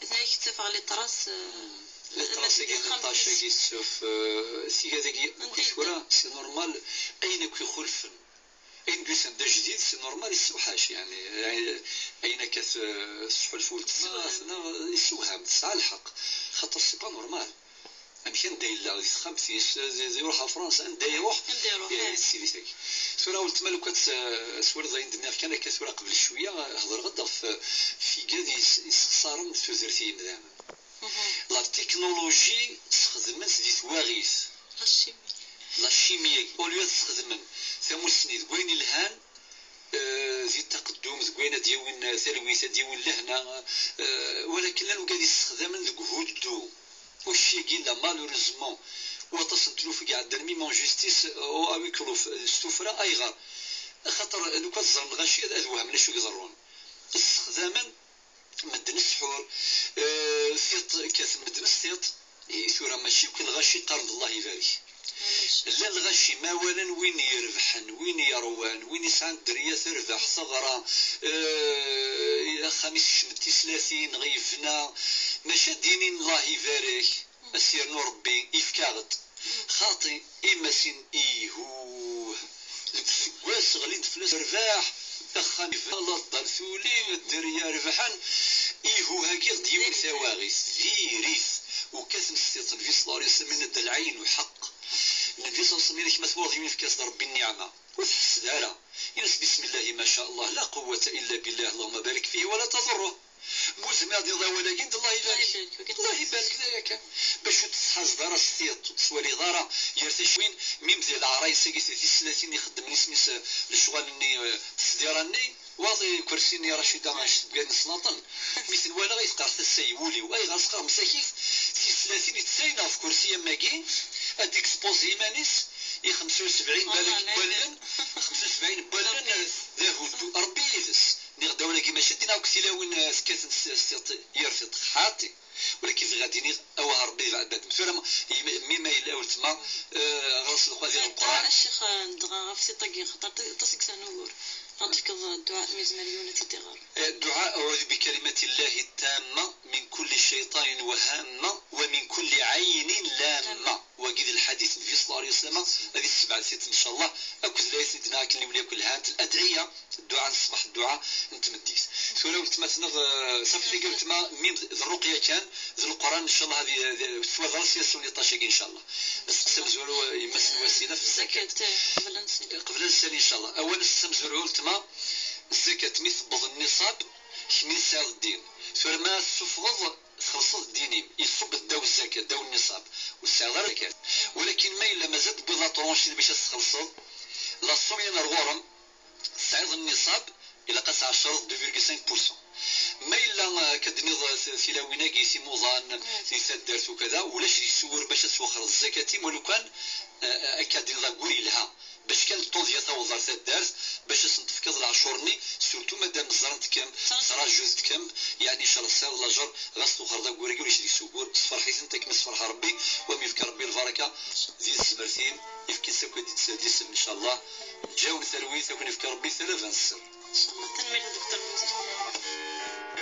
Atni i yettafeɣ les traces, eh, les traces-agi, les taches-agi tessuf, eh, tigad-agi akk tura, c'est normal, ayen akk ixulfen. Ayen d-yusan d ajdid, c'est normal, yessewḥac, yeɛni, ayen akka t-, tesḥulfu weltma, tneɣ, yessewham, tesɛa lḥeqq, xaṭer c'est pas normal. Amek anda yella, di texxamt-is, di, di, iruḥ ɣer Fransa, anda iruḥ, anda iruḥ, eh, eh, tessilit-agi. Tura weltma, lukan s-, twaliḍ ayen d-nniɣ kan akka tura qbel cwiya, hedreɣ-d ɣef, eh, tigad yes-, yessexṣaren tudert i yimdanen. La technologie sxedmen-tt di twaɣit. La chimie. La chimie, au lieu ad sxedmen tamussni deg wayen ilhan, eh, di taqeddum, deg wayen ad d-yawin talwit, ad d-yawin lehna, eh, walakin llan wigad yessexdamen deg huddu. Ucci-agi yella, malheureusement, waṭas n tlufa i iɛeddan, même en justice, eh, à huis clos, s tuffra. Ayɣer? Axaṭer lukan ẓren lɣaci ad, ad wehmen acu i iḍerrun. Ssexdamen medden ssḥur, eh, tiṭ, kkaten medden s tiṭ. I tura mačči akk lɣaci qqaren-d Allah ibarek. Llan lɣaci ma walan win irebḥen, win yeṛwan, win yesɛan dderya terbeḥ, teɣra, eh, axxam-is yecmet tislatin, neɣ yebna, maca ad d-inin Allah ibarek, ad s-yernu Rebbi, yefka-aɣ-d. Xaṭi, imasin ihuh. Deg useggas ɣlin-d fell-as rrbeḥ, axxam iban, ladda tuli, dderya rebḥen. Ihuh-agi ɣ-d-yiwin tawaɣit, diri-t, ukkaten s tiṭ. Nnbi ṣella Llahu ɛalayhi wa sallam yenna-d: العين حق. Nnbi ṣella Llahu ɛalayhi wa sallam yenna-k ma twaɣeḍ yiwen, yefka-as-d Rebbi nniɛma. Ur tḥessed ara. Ini-as: بسم الله ما شاء الله، لا قوة إلا بالله، اللهم بارك فيه ولا تضره. Ma ur tezmireḍ ad d-tiniḍ awal-agi, d Allah ibarek. Allah ibarek, d aya kan. Bac ur tettḥazeḍ ara s tiṭ, ur tettwaliḍ ara yir tacwin, mim di leɛrayes-agi, tislatin ixeddmen isem-is, eh, lecɣal-nni, eh, tesdira-nni, waḍ ikersi-nni Racida, anect n wayen snaṭen. Mi ten-walaɣ, ay teqreḥ tasa-yi, wul-iw. Ayɣer? Sqar msakit, tislatin i d-ttayneɣ f kursi am wagi, ad d-ekspozi iman-is i xemsa u sebɛin balak n wallen, xemsa u sebɛin n wallen, eh, d ahuddu. Rebbi yid-s. Nniɣ-d awal-agi mačči ad d-iniɣ akk tilawin, eh, tekkaten s, s tiṭ, yir tiṭ, xaṭi. Walakin bɣiɣ ad d-iniɣ, awah Rebbi d ibeɛɛed. Tura ma, mi ma yella weltma, eh, ɣer-s lqadir n Lqur'an. A ccix, eh, dɣa ɣef tiṭ-agi, xaṭer aṭas i yesɛan ugur. Ad d-tefkeḍ dduɛa, mi yezmer yiwen ad t-id-iɣer. Eh, dduɛa: أعوذ بكلمات الله التامة من كل شيطان وهامة ومن كل عين لامة. Wagi d lḥadit n Nnbi ṣella Llahu ɛalayhi wa sallam, ad issebɛed tiṭ, ncallah, akked layt i d-nniɣ akken liwliya akk lhant, ladɛiya, dduɛa n ṣṣbeḥ, dduɛa n tmeddit. Tura weltma-tneɣ, eh, safi tagi weltma, mim d rruqya kan, d Leqran, ncallah, ad i-, ad i-, tettwaḍer s yasu n iṭac-agi, ncallah. Asteqsi amezwaru, eh, yemma-s n Wasila, f zzakat. Zzakat, eh, qbel ad nsali. Qbel ad nsali, ncallah. Awal, asteqsi amezwaru, weltma, zzakat, mi tewweḍ nniṣab, kemmini tesɛiḍ ddin. Tura ma tessufɣeḍ, txellṣeḍ ddin-im, iṣubb ddaw zzakat, ddaw nniṣab, ur tesɛiḍ ara zzakat. Walakin ma yella mazal tewwiḍ la tranche-nni bac ad txellṣeḍ, La somme-nni ar ɣur-m tesɛiḍ nniṣab, ilaq ad tɛecreḍ deux virgule cinq pour cent. Ma yella, eh, akka d-tenniḍ, eh, tilawin-agi, timuḍan, di taddart ukada, ulac deg-s ugur bac ad twexxreḍ zzakat-im, walukan, eh, akka d-tenniḍ agur yelha. Bac kan ṭṭuḍya taweḍ ar taddart, bac ad sen-tefkeḍ leɛcur-nni, surtout madam ẓrant-kem, ttṛaǧunt-kem, yeɛni ncallah tesɛiḍ lajer, ɣas twexxreḍ agur-agi ulac deg-s ugur, sferḥ-itent akken ad sferḥ Rebbi, wa m-yefk Rebbi lbaraka di tezmert-im, yefk-itt akk ad d-isel, ncallah. Ǧǧawen talwit, ad ken-yefk Rebbi talaba n sser. Ncallah, tanemmirt a Dr Muzir.